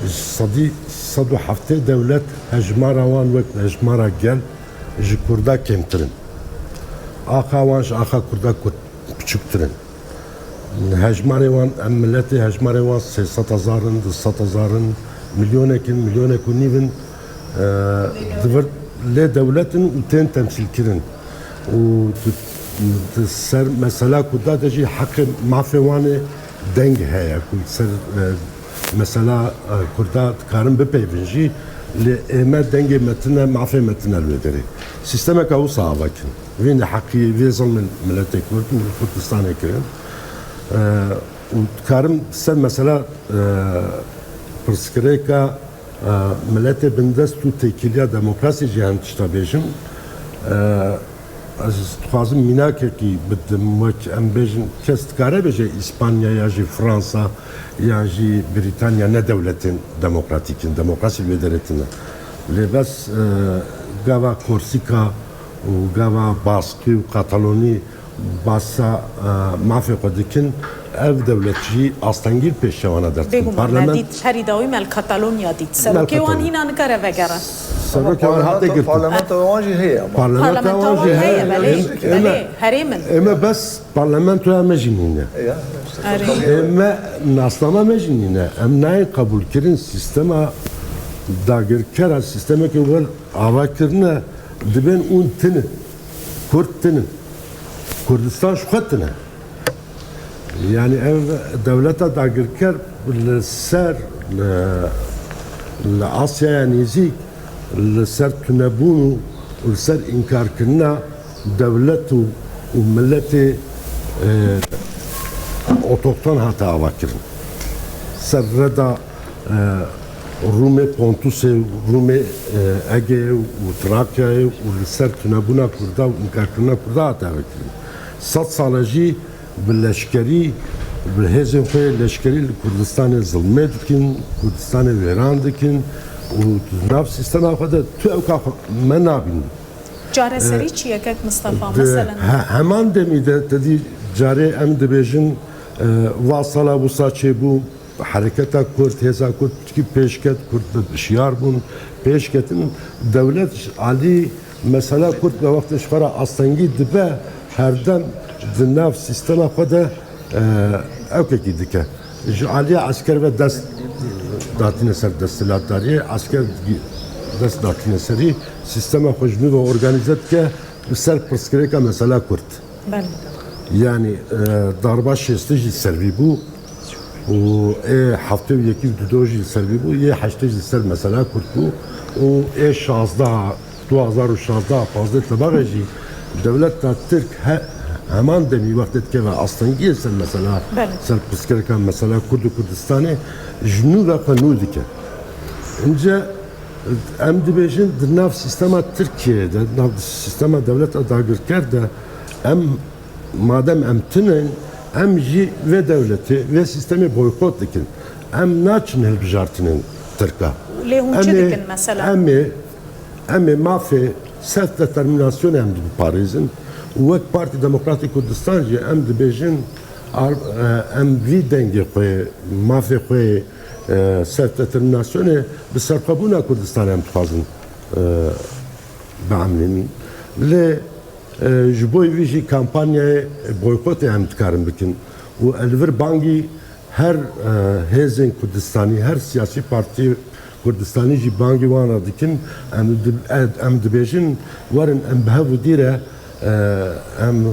ji sedî sed û heftê dewlet hejmara wan wek hejmara gel ji Kurda kêmtir in. Axa wan ji axa Kurda kurt-, biçûktir in. Hejmarê wan, em miletê hejmarê wan sê sed hezar in, du sed hezar in, milyonek in, milyonek û nîv in, e, di vir lê dewlet in û tên temsîlkirin. Û di, di ser mesela Kurda de jî heqê mafê wan ê deng heye, ku ser, e, mesela, e, Kurda dikarin bipeyvin jî, lê ê me dengê me tine, mafê me tine li wê derê. Sîstemeke wisa ava kirin. Vê neheqiyê, vê zilmên miletê Kurd û Kurdistanê kirin. E, û dikarim ser mesela, e, pirsgirêka, e, miletê bindest û têkiliya demokrasî jî hem tişta bêjim. E, ez dixwazim mînakekî bidim, wek em bêjin, kes dikare bêje Îspanya ya jî Fransa yan jî Brîtanya ne dewletên demokratîk in, demokrasî li wê derê tune. Lê bes, e, gava Korsîka û gava Baskî û Katalonî basa, e, mafê xwe dikin, ev dewlet jî astengî li pêşiya wan e derdikin. Bêguman me Parlament dît, herî dawî me li Katalonya dît. Me li Serokê wan Katalonya. Hîna nikare vegere. Ama Serokê wan hate parlamento, girtin. Parlamento wan jî heye ama. Parlamento Parlamento wan wan jî jî heye, heye. Belê, Em, belê, herêmin. Eme bes parlamentoya me jî nîne. Ya, işte. Erê. Eme nasnama me jî nîne. Em nayên qebûlkirin sîstema dagirkera, sîstemeke wel ava kirine, dibên ûn tinin. Kurd tinin. Kurdistan ji xwe tine. Yani ev dewleta dagirker li ser, li, li Asyaya Nêzîk, li ser tunebûn û li ser înkarkirina dewlet û, û miletê, e, otoxton hate avakirin. Ser reda, e, Rûmê Pontusê, Rûmê, e, Egeyê û Trakyayê û li ser tunebûna Kurda û înkarkirina Kurda hate avakirin. Sed sal e jî bi leşkerî, bi hêzên xwe yê leşkerî li Kurdistanê zilmê dikin, Kurdistanê wêran dikin û di nav sîstema xwe de tu ewka xwe me nabînî. Çareserî çi ye, kek Mistefa? Di Meselen? he-, heman demî de te dî carê em dibêjin, e, va sala wisa çêbû, hereketa Kurd, hêza Kurd tişkî pêş ket, Kurd bi şiyar bûn, pêş ketin. Dewlet ji alî mesela Kurd ve wextê ji xwe re astengî dibe, herdem di nav sîstema xwe de, e, ewkekî dike. Ji aliyê esker ve dest datîne ser desthilatdariyê, esker dest datîne serî, sîstema xwe ji nû ve organîze dike, li ser pirsgirêka mesela Kurd. Belê. Yani, e, darba şêstê jî ser vî bû û ê heftê û yekî û dudo jî ser vî bû, yê heştê jî ser mesela Kurd bû û ê şazdeh, du hazar û şazdeh, pazdeh tebaxê jî dewleta Tirk he-, heman demî wextê dikeve astengiyê ser mesela, Belê. ser pirsgirêka mesela Kurd û Kurdistanê ji nû ve xwe nû dike. Înce em dibêjin di nav sîstema Tirkiyeyê de, di nav sîstema dewleta dagirker de em, madem em tune, em jî vê dewletê, vê sîstemê boykot dikin. Em naçin hilbijartinên Tirka. Lê hûn Em çi ê, dikin mesela? em ê, em ê mafê self-determinasyonê em dibiparêzin û wek Partî Demokratîk Kurdistan jî em dibêjin, ar-, e, em vî dengê xwe, mafê xwe, e, self-determinasyonê bi serxwebûna Kurdistanê em dixwazin, e, biemrînin. Lê, e, ji bo vî jî kampanyayê boykotê em dikarin bikin û li vir bangî her, e, hêzên Kurdistanî, her siyasî partî Kurdistanî jî bangî wan re dikin. Em di-, em dibêjin, werin em bi hev û dî re, e, em, e,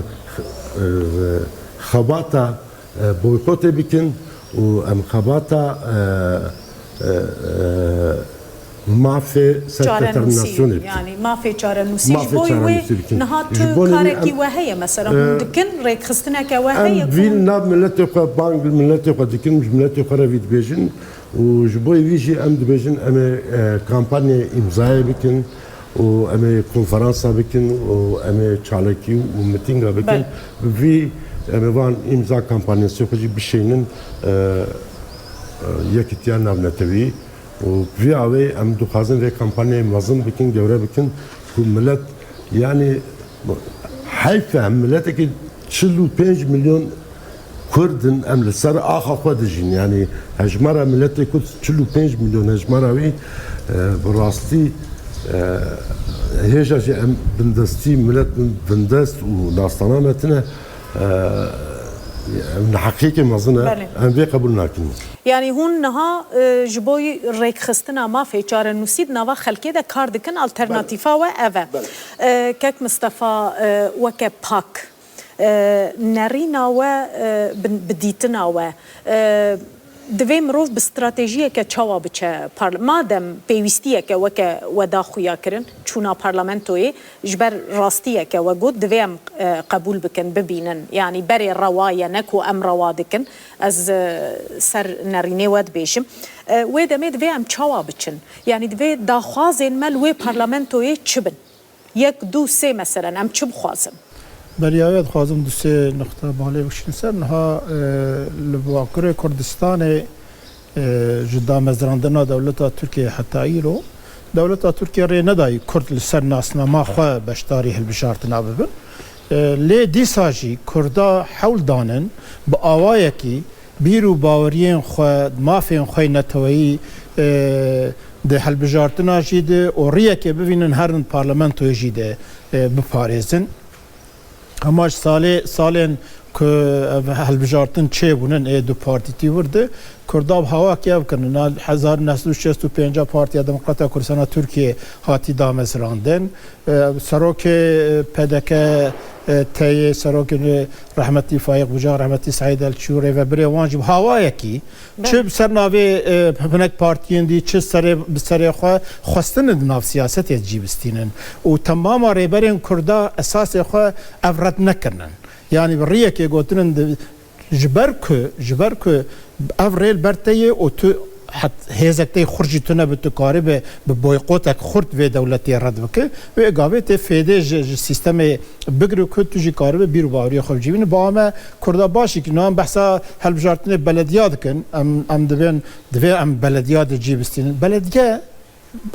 xebata e, boykotê bikin û em xebata, e, e, e, mafê self-determinasyonê bikin. Yani mafê çarenûsî. Mafê çarenûsî bikin. Ji bo wê niha tu karekî we heye, mesela, hûn dikin, rêkxistineke we heye? Em vî li nav miletê xwe, bang li miletê xwe dikin, ji miletê xwe re vî dibêjin û ji bo vî jî em dibêjin em ê, e, kampanyayê îmzayê bikin. û em ê konferansa bikin û em ê çalakî û mitînga bikin. Belê. Bi vî em ê van îmza kampanyasê xwe jî bişênin, e, e, Yekîtiya Navnetewî û bi vî awê em dixwazin vê kampanyayê mezin bikin, gewre bikin ku milet, yanî heyf e, em miletekî çil û pênc milyon Kurd in, em li ser axa xwe dijîn. Yanî hejmara miletê Kurd çil û pênc milyon hejmara wî, e, bi rastî, e, hêja jî em bindestî milet bin, bindest û nasdana me tine, e, em neheqiyeke mezin e. Belê. Em vê qebûl nakin. Yanî hûn niha, e, ji bo rêkxistina mafê çarenûsî di nava xelkê de kar dikin, alternatîfa we ev e. Belê. E, Kek Mistefa, e, weke pak, e, nerîna we, e, bi, bi dîtina we, e, divê mirov bi stratejiyeke çawa biçe parl-, madem pêwîstiyeke weke we da xuya kirin, çûna parlamentoyê, ji ber rastiyeke we got, divê em, e, qebûl bikin, bibînin. Yanî berê rewa ye, ne ku em rewa dikin. Ez, e, ser nerînê we dibêjim. E, wê demê divê em çawa biçin? Yanî divê daxwazên me li wê parlamentoyê çi bin? Yek, du, sê, meselen, em çi bixwazin? Beriya wê dixwazim du sê nixta balê bişîn ser. Niha, e, li Bakurê Kurdistanê, e, ji damezrandina dewleta Tirkiyeyê heta îro, dewleta Tirkiye rê nedayî Kurd li ser nasnama xwe beşdarî hilbijartina bibin. E, lê dîsa jî Kurda hewl danin bi awayekî bîr û baweriyên xwe, mafên xwe yê neteweyî, e, di hilbijartina jî de û riyekê bivînin herin parlamentoyê jî de, e, biparêzin. Hema ji salê, salên ku ev hilbijartin çêbûnin ê du partîtî wir de, Kurda bi hawakî ev kirin. Na hezar neh sed û şêst û pênc Partiya Demokrata Kurdistana Tirkiyê hatî damezrandin. E, serokê, e, P D K, e, T Y, serokê rehmetî Faîq Bucak, rehmetî Seîd Elçî û rêvebirê wan jî bi hawayekî, Belê. çi bi ser navê, e, hinek partiyên dî, çi serê, bi serê xwe xwestine di nav siyasetê de cî bistînin. Û temama rêberên Kurda esasê xwe ev red nekirinin. Yanî bi riyekê gotinin di, ji ber ku, ji ber ku ev rê li ber te ye û tu het hêzek te yê xurt jî tune bi tu karibe bi boykotek xurt vê dewletê red bike, wê gavê tê fêdê ji, ji sîstemê bigire ku tu jî karibe bîr û baweriyê xwe bicivîne. Ba me Kurda baş dikî, niha em behsa hilbijartinê belediya dikin, em, em dibên, divê em belediya de cî bistînin. Belediye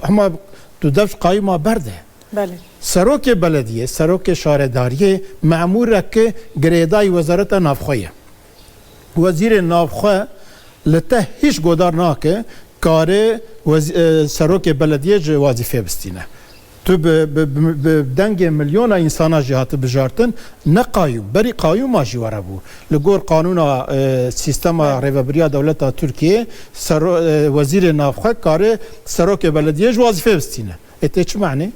hema tu dev ji qayûma berde. Belê. Serokê belediyê, serokê şaredariyê, memûreke girêdayî wezareta navxwe ye. Wezîrê navxwe li te hîç godar nake, kare wez-, e, serokê belediyê ji wazîfê bistîne. Tu bi, bi, bi, bi dengê milyona însana jî hati bijartin, ne qayûm, berî qayûma jî were bû. Li gor qanûna, e, sîstema rêvebiriya dewleta Tirkiyê, sero-, e, wezîrê navxwe kare serokê belediyê ji wazîfê bistîne. Ê tê çi manê?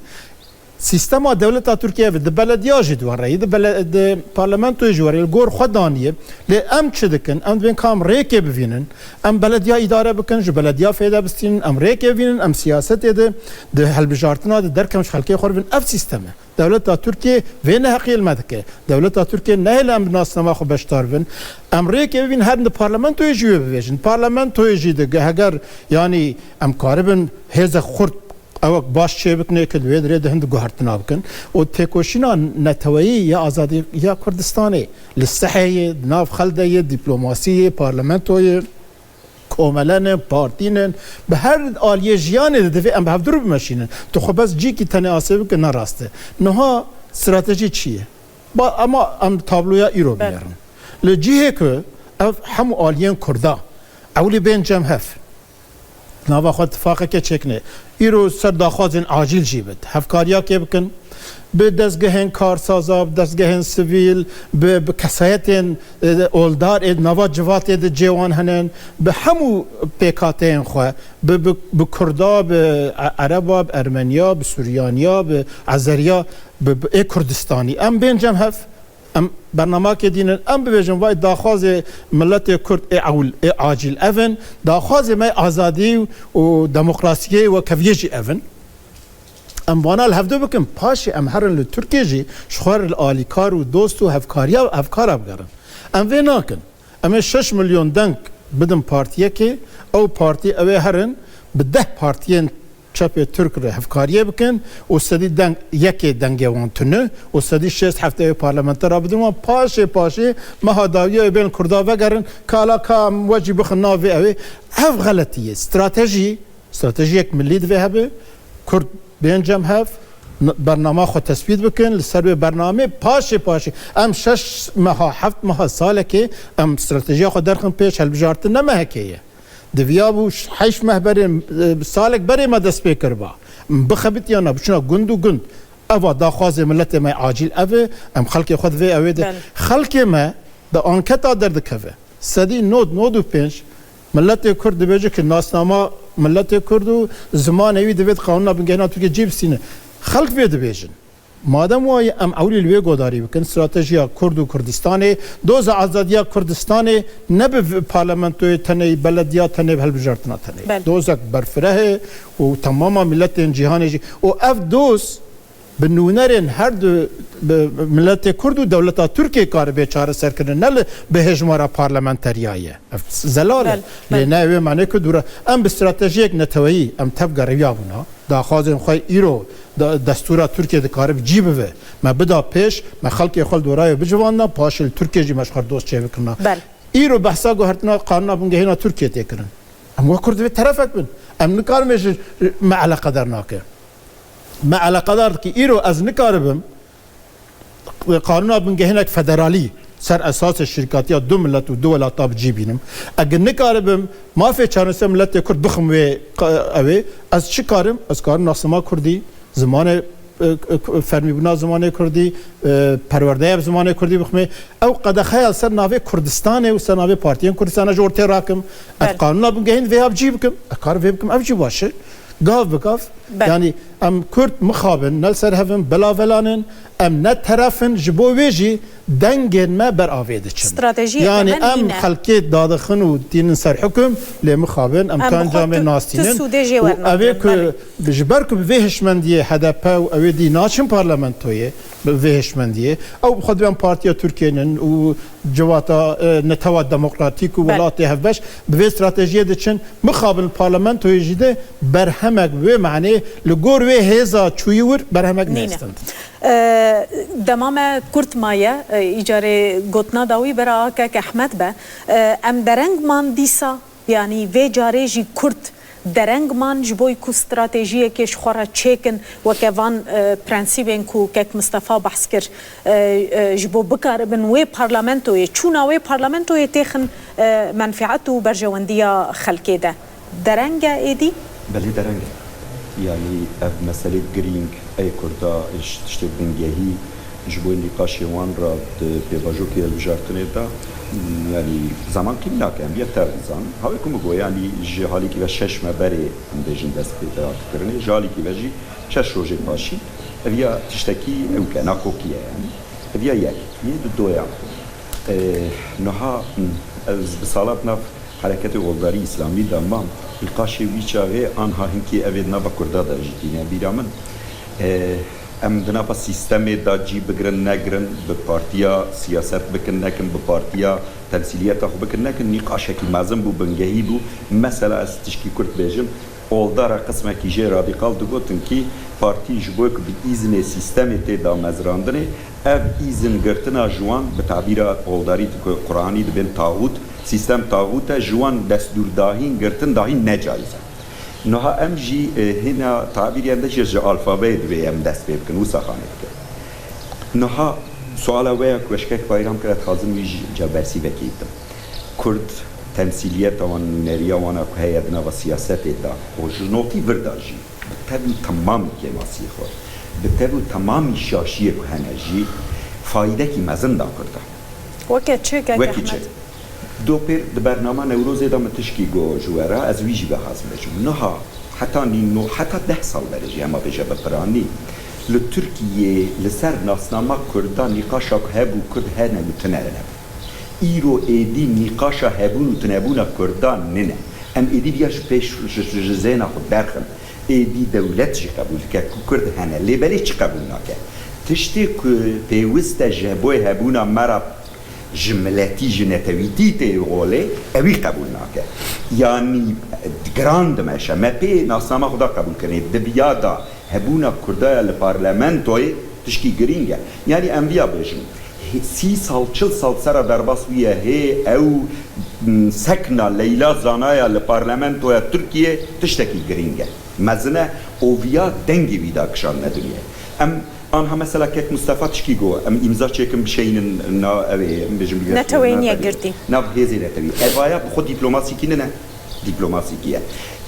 Sîstema dewleta Tirkiyê ev e, di belediya jî di we re ye, di bele-, di parlamentoyê jî we re ye, li gor xwe daniye. Lê em çi dikin? Em dibên ka em rêkê bivînin, em belediya îdare bikin, ji belediya fêde bistînin, em rêkê bivînin, em siyasetê de, di hilbijartina de derkevin ji xelkê xwe re bibin. Ev sîstem e. Dewleta Tirkiyê vê neheqiyê li me dike. Dewleta Tirkiyê nehêle em bi nasnama xwe beşdar bibin. Em rêkê bivînin, herin di parlamentoyê jî wê bibêjin. Parlamentoyê jî de ge-, heger, yanî em karibin hêzek xurt ewek baş çêbikin ê ku di wê dirê de hin di guhertina bikin. Û têkoşîna neteweyî ya azadiya Kurdistanê li sehê ye, di nav xel de ye, dîplomasî ye, parlamento ye, komele ne, partî ne, bi her aliyê jiyanê de divê em bi hevdu re bimeşînin. Tu xwe bes cîkî tenê asê bike ne rast e. Niha stratejî çi ye? Ba, ema em tabloya îro Belê. binêrin. Li cihê ku ev hemû aliyên Kurda ewlî bên cem hev. Nava xwe tifaqeke çêkine. Îro ser daxwazên acîl jî bit. Hevkariyakê bikin. Bi dezgehên karsaza, bi dezgehên sivîl, bi, bi kesayetên, e, oldar ê nava civatê de cê wan hene, bi hemû pêkhateyên xwe, bi, bi, bi Kurda, bi E-, Ereba, bi Ermeniya, bi Suryaniya, bi Ezeriya, bi, bi ê Kurdistanî. Em bên cem hev. Em bernamakê dînin, em bibêjin, vay daxwazê miletê Kurd ê ewil, ê acîl ev in, daxwazê me azadî û demokrasiyê û wekeviyê jî ev in. Em vana li hevdu bikin, paşê em herin li Tirkiyê jî ji xwe re li alîkar û dost û hevkariya, hevkara bigerin. Em vê nakin. Em ê şeş milyon deng bidin partiyekê, ew partî ew ê herin bi deh partiyên çepê Tirk re hevkariyê bikin û sedî deng, yekê dengê wan tune û sedî şêst heftê wê parlamentera bidin wan. Paşê paşê meha dawiya wê bên Kurda vegerin, kala ka em we jî bixin nav vê ew ê. Ev xeletî ye. Stratejî, stratejiyek milî divê hebe. Kurd bên cem hev, n-, bernama xwe tesbît bikin. Li ser wê bernamê paşê paşê em şeş meha, heft meha, salekê em stratejiya xwe derxin pêş, hilbijartin ne mehekê ye. Diviya bû ş-, heyş meh berê, e, salek berê me dest pê kiriba. Bixebitiyana, biçûna gund û gund. Eva daxwazê miletê me acîl ev e, em xelkê xwe di vê ewê de. Belê. Xelkê me di anketa derdikeve. Sedî nod, nod û pênc miletê Kurd dibêje ku nasnama miletê Kurd û zimanê wî divê di qanûna bingehîna Tirkiyê cî bistîne. Xelk vê dibêjin. Madem wayî em ewilî li wê godarî bikin, stratejiya Kurd û Kurdistanê, doza azadiya Kurdistanê ne bi v-, parlamentoyê tenê, belediya tenê, bi hilbijartina tenê. Belê. Dozek berfireh e û temama miletên cîhanê jî. Û ev doz bi nûnerên her du, bi, bi miletê Kurd û dewleta Tirkiyê karibe çareserkirin, ne li bi hêjmara parlamenteriya ye. Ev zelal e. Belê, Lê belê. ne wê manê ku dûre. Em bi stratejiyek neteweyî em tev geriyabûna. Daxwazên xwe îro de-, destûra Tirkiyê dikare bi cî bive. Me bida pêş, me xelkê xwe li dorayê bicivandina, paşê li Tirkiyê jî me ji xwe re dost çêbikirina. Belê. Îro behsa guhertina qanûna bingehîna Tirkiyê tê kirin. Em wek Kurd divê terefek bin. Em nikarin vê ji me eleqedar nake. Me eleqedar dike. Îro ez nikaribim qanûna bingehînek federalî ser esasê şirkatiya du milet û du welata bi cî bînim. Ege nikaribim mafê çareser miletê Kurd bixim wê qa-, ew ê, ez çi karim? Ez karim nasnama Kurdî, zimanê, e, e, fermîbûna zimanê Kurdî, e, perwerdeya bi zimanê Kurdî biximê. Ew qedexeya ser navê Kurdistanê û ser navê partiyên Kurdistana ji ortê rakim. Ez Belê. Qanûna bingehîn vêya bi cî bikim. Ez karim vê bikim, ev jî baş e. Gav bi gav. Belê. Yanî em Kurd mixabin, ne li ser hev in, bila velan in, em ne teref in, ji bo wê jî dengên me ber avê diçin. Stratejiyeke Yanî me em nîne. Xelkê dadixin û tînin ser hukum, lê mixabin, em Em bi kanca xwe me tu, tu nastînin. Sûdê jê Û wernagrin, ev ê ku belê. Ji ber ku bi vê hişmendiyê H D P û ew ê dî naçin parlamentoyê, bi vê hişmendiyê, ew bi xwe dibên partiya Tirkiyeyê nin û civata, e, netewa demokratîk û Belê. Welatê hevbeş bi vê stratejiyê diçin. Mixabin li parlamentoyê jî de berhemek bi wê manê li gor wê hêza çûyî wir berhemek Nîne. Nehestin. E, dema me kurt maye, e, îcarê gotina dawî bera kek Ehmed be. E, em dereng man dîsa, yanî vê carê jî kurt dereng man ji bo ku stratejiyekê ji xwe re çêkin, weke van, e, prensîbên ku kek Mistefa behs kir, e, e, ji bo bikaribin wê parlamentoyê, çûna wê parlamentoyê têxin, e, menfeet û berjewendiya xelkê de. Dereng e êdî? Belê dereng e. Yanî ev meselê girîng ê Kurda, ji tiştê bingehî, ji bo nîqaşê wan re di pêvajoyê hilbijartinê de, yanî zaman qîm nake, em yek tev dizanin. Hawê ku min got, yanî ji halîkî ve şeş me berê, em bêjin dest pê terakikirinê, ji halîkî ve jî şeş rojê paşî, ev ya tiştekî ewk e, nakokî ye yanî. Ev ya yek. Yê di doya, e, niha, m, ez bi sala di nav Hereketê Oldarî Îslamî de mam, nîqaşê wî çaxê anha hinkî ev ê di nava Kurda de jî tîne bîra min. E, em di nava sîstemê de cî bigirin negirin, bi partiya siyaset bikin nekin, bi partiya temsîliyeta xwe bikin nekin, nîqaşekî mezin bû, bingehî bû. Mesela ez tişkî kurt bêjim, Oldara qismekî jê radîkal digotin kî partî ji bo ku bi îzinê sîstemê tê damezrandinê, ev îzin girtina ji wan, bi tabîra oldarî di ku Quranî dibên taxût, sîstem taxût e, ji wan destûrdahîn girtin dahîn necayîz e. Niha em jî, e, hêna tabîrê em de jî ji alfabeyê divê em dest pê bikin, wisa xanê bikin. Niha suala we ya ku eşkek Bayram kir, ez dixwazim wî jî ca bersîvekê bidim. Kurd temsîliyeta wan, nûneriya wan a ku heye di nava siyasetê de û ji notî vir de jî bi tev û temamî kêmasiyê xwe, bi tev û temamî şaşiyê ku hene jî fayîdekî mezin da Kurda. Weke çi, kek Wekî çi? Ehmed? Do pêr di bernama Newrozê de min tişkî got ji we re, ez wî jî bixwazim bêjim. Niha heta nîno, heta deh sal berê jî, hema bêje bi piranî, li Tirkiyê li ser nasnama Kurda nîqaşa ku hebû Kurd hene û tune nebû. Îro êdî nîqaşa hebûn û tunebûna Kurdan nine. Em êdî viya ji pêş, ji, ji, ji zêna xwe derxin. Êdî dewlet jî qebûl dike ku Kurd hene. Lê belê çi qebûl nake? Tiştê ku pêwist e ji bo hebûna me re ji miletî, ji netewîtî tê holê, ewî qebûl nake. Yanî giran dimeşe. Me pê nasnama xwe da qebûl kirinê. Dibiya da hebûna Kurdaya li parlamentoyê tişkî girîng e. Yanî em viya bêjin. Sî sal, çil sal sera derbas bûye hê ew, m, sekna Leyla Zanaya li parlamentoya Tirkiyê tiştekî girîng e. Mezin e û viya dengê wî da kişandine dinyayê. Em anha mesela kek Mustafa tişkî got, em îmza çêkin bişeynin na ew ê, em bêjin bi Neteweyên Yekgirtî. Nav hêzê netewî. Evaya bi xwe dîplomasîkî nine. Dîplomasîkî ye.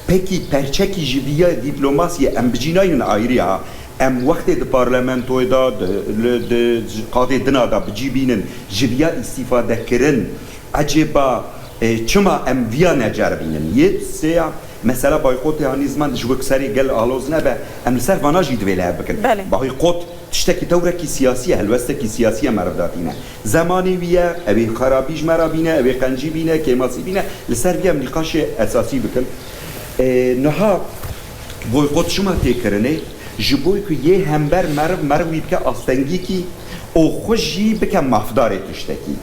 Pekî perçekî ji viya dîplomasiyê em bi cî naynin ayrî ha. Em wextê di parlamentoyê de, di, li, di qadê dina de bi cî bînin, ji viya îstîfade kirin. Ecêba, e, çima em viya neceribînin? Yê sêya mesela bayqotê hanî ziman ji wek serê gel aloz nebe, em li ser vana jî divê li hev bikin. Belê. Bayqot Tiştekî tewrekî siyasî ye, helwestekî siyasî ye meriv datîne. Zemanê wî ye, ew ê xerabî ji me re bîne, ew ê qencî bîne, kêmasî bîne, li ser vî em nîqaşê esasî bikin. Ê, niha boykot çima tê kirinê? Ji bo ku yê hember meriv, meriv wî bike astengîkî û xwe jî bike mafdarê tiştekî.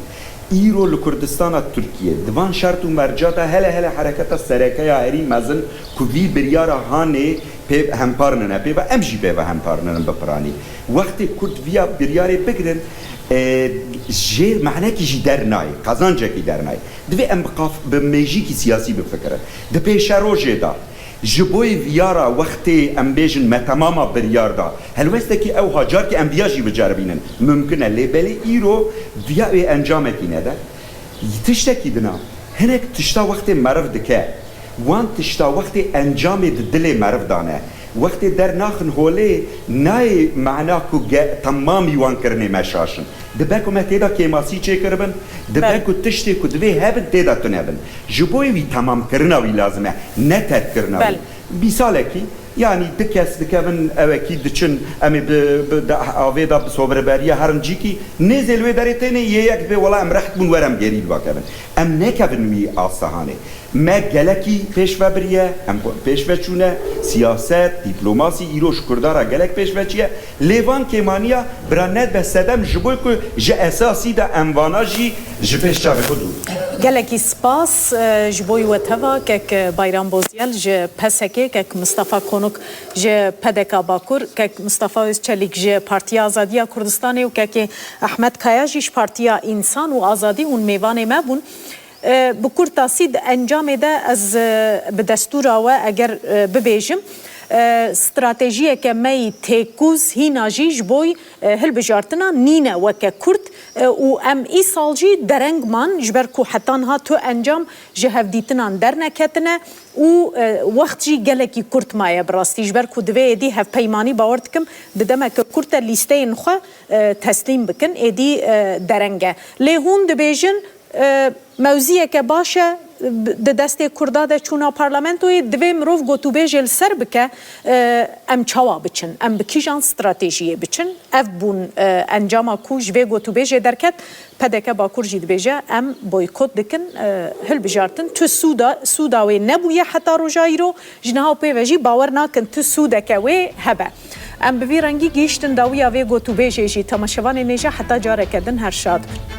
Îro li Kurdistana Tirkiyê, di van şert û merca de hele hele hereketa sereke ya herî mezin ku vî biryara hanê pê hempar nine pê ve, em jî pê ve hempar ninin bi piranî. Wextê Kurd viya biryarê bigirin, e, jê manekî jî dernayê, qazancekî dernayê. Divê em bi qaf-, bi mêjîkî siyasî bifikirin. Di pêşerojê de, Ji bo viyara wextê em bêjin me temama biryar da. Helwestekî ew hacar ki em viya jî biceribînin. Mumkin e, lê belê îro viya wê encamekî nede. Tiştekî dina, hinek tişta wextê meriv dike, wan tişta wextê encamê di dilê meriv dane. Wextê dernaxin holê, nayê mana ku ge-, temamî wan kirinê me şaş in. Dibe ku me tê de kêmasî çêkiribin, dibe Belê. ku tiştê ku divê hebin tê de tune bin. Ji bo wî temamkirina wî lazim e, ne terkkirina wî. Belê. Mîsalekî, yanî du kes dikevin ewekî diçin, em ê bi, bi, di avê de bi sobiriberiya herin cîkî, nêzê li wê derê tênê yê yek bê wela em reht bûn were em gerî li ba kevin. Em nekevin wî asta hanê. Me gelekî pêşve biriye, em pêşve çûne, siyaset, dîplomasî îro ji Kurda re gelek pêşve çiye. Lê van kêmaniya bira nedibe sedem ji bo ku ji esasî de em vana jî ji pêş çavê xwe dûr. Gelekî spas, e, ji bo we teva kek Bayram Bozyel ji P S K, kek Mistefa Konuk ji P D K Bakur, kek Mistefa Özçelik ji Partiya Azadiya Kurdistanê û kekê Ahmet Kaya jî ji Partiya Însan û Azadî hûn mêvanê me bûn. E, bi kurtasî di encamê de ez, e, bi destûra we eger, e, bibêjim, e, stratejiyeke me yî têkûz hîna jî ji bo, e, hilbijartina nîne weke Kurd, e, û em îsal jî dereng man, ji ber ku heta niha tu encam ji hevdîtinan derneketine û, e, wext jî gelekî kurt maye bi rastî, ji ber ku divê êdî hevpeymanî, bawer dikim di demeke kurt de lîsteyên xwe, e, teslîm bikin, êdî, e, dereng e. Lê hûn dibêjin, e, mewziyeke baş e, di destê Kurda de çûna parlamentoyê, divê mirov gotûbêjê li ser bike, e, em çawa biçin, em bi kîjan stratejiyê biçin. Ev bûn, e, encama ku ji vê gotûbêjê derket, P D K Bakur jî dibêje, em boykot dikin, e, hilbijartin. Tu sûda, sûda wê nebûye heta roja îro, ji niha û pê ve jî bawer nakin tu sûdeke wê hebe. Em bi vî rengî gihîştin dawiya vê gotûbêjê jî. Temaşevanên hêja heta careke din her şad bin.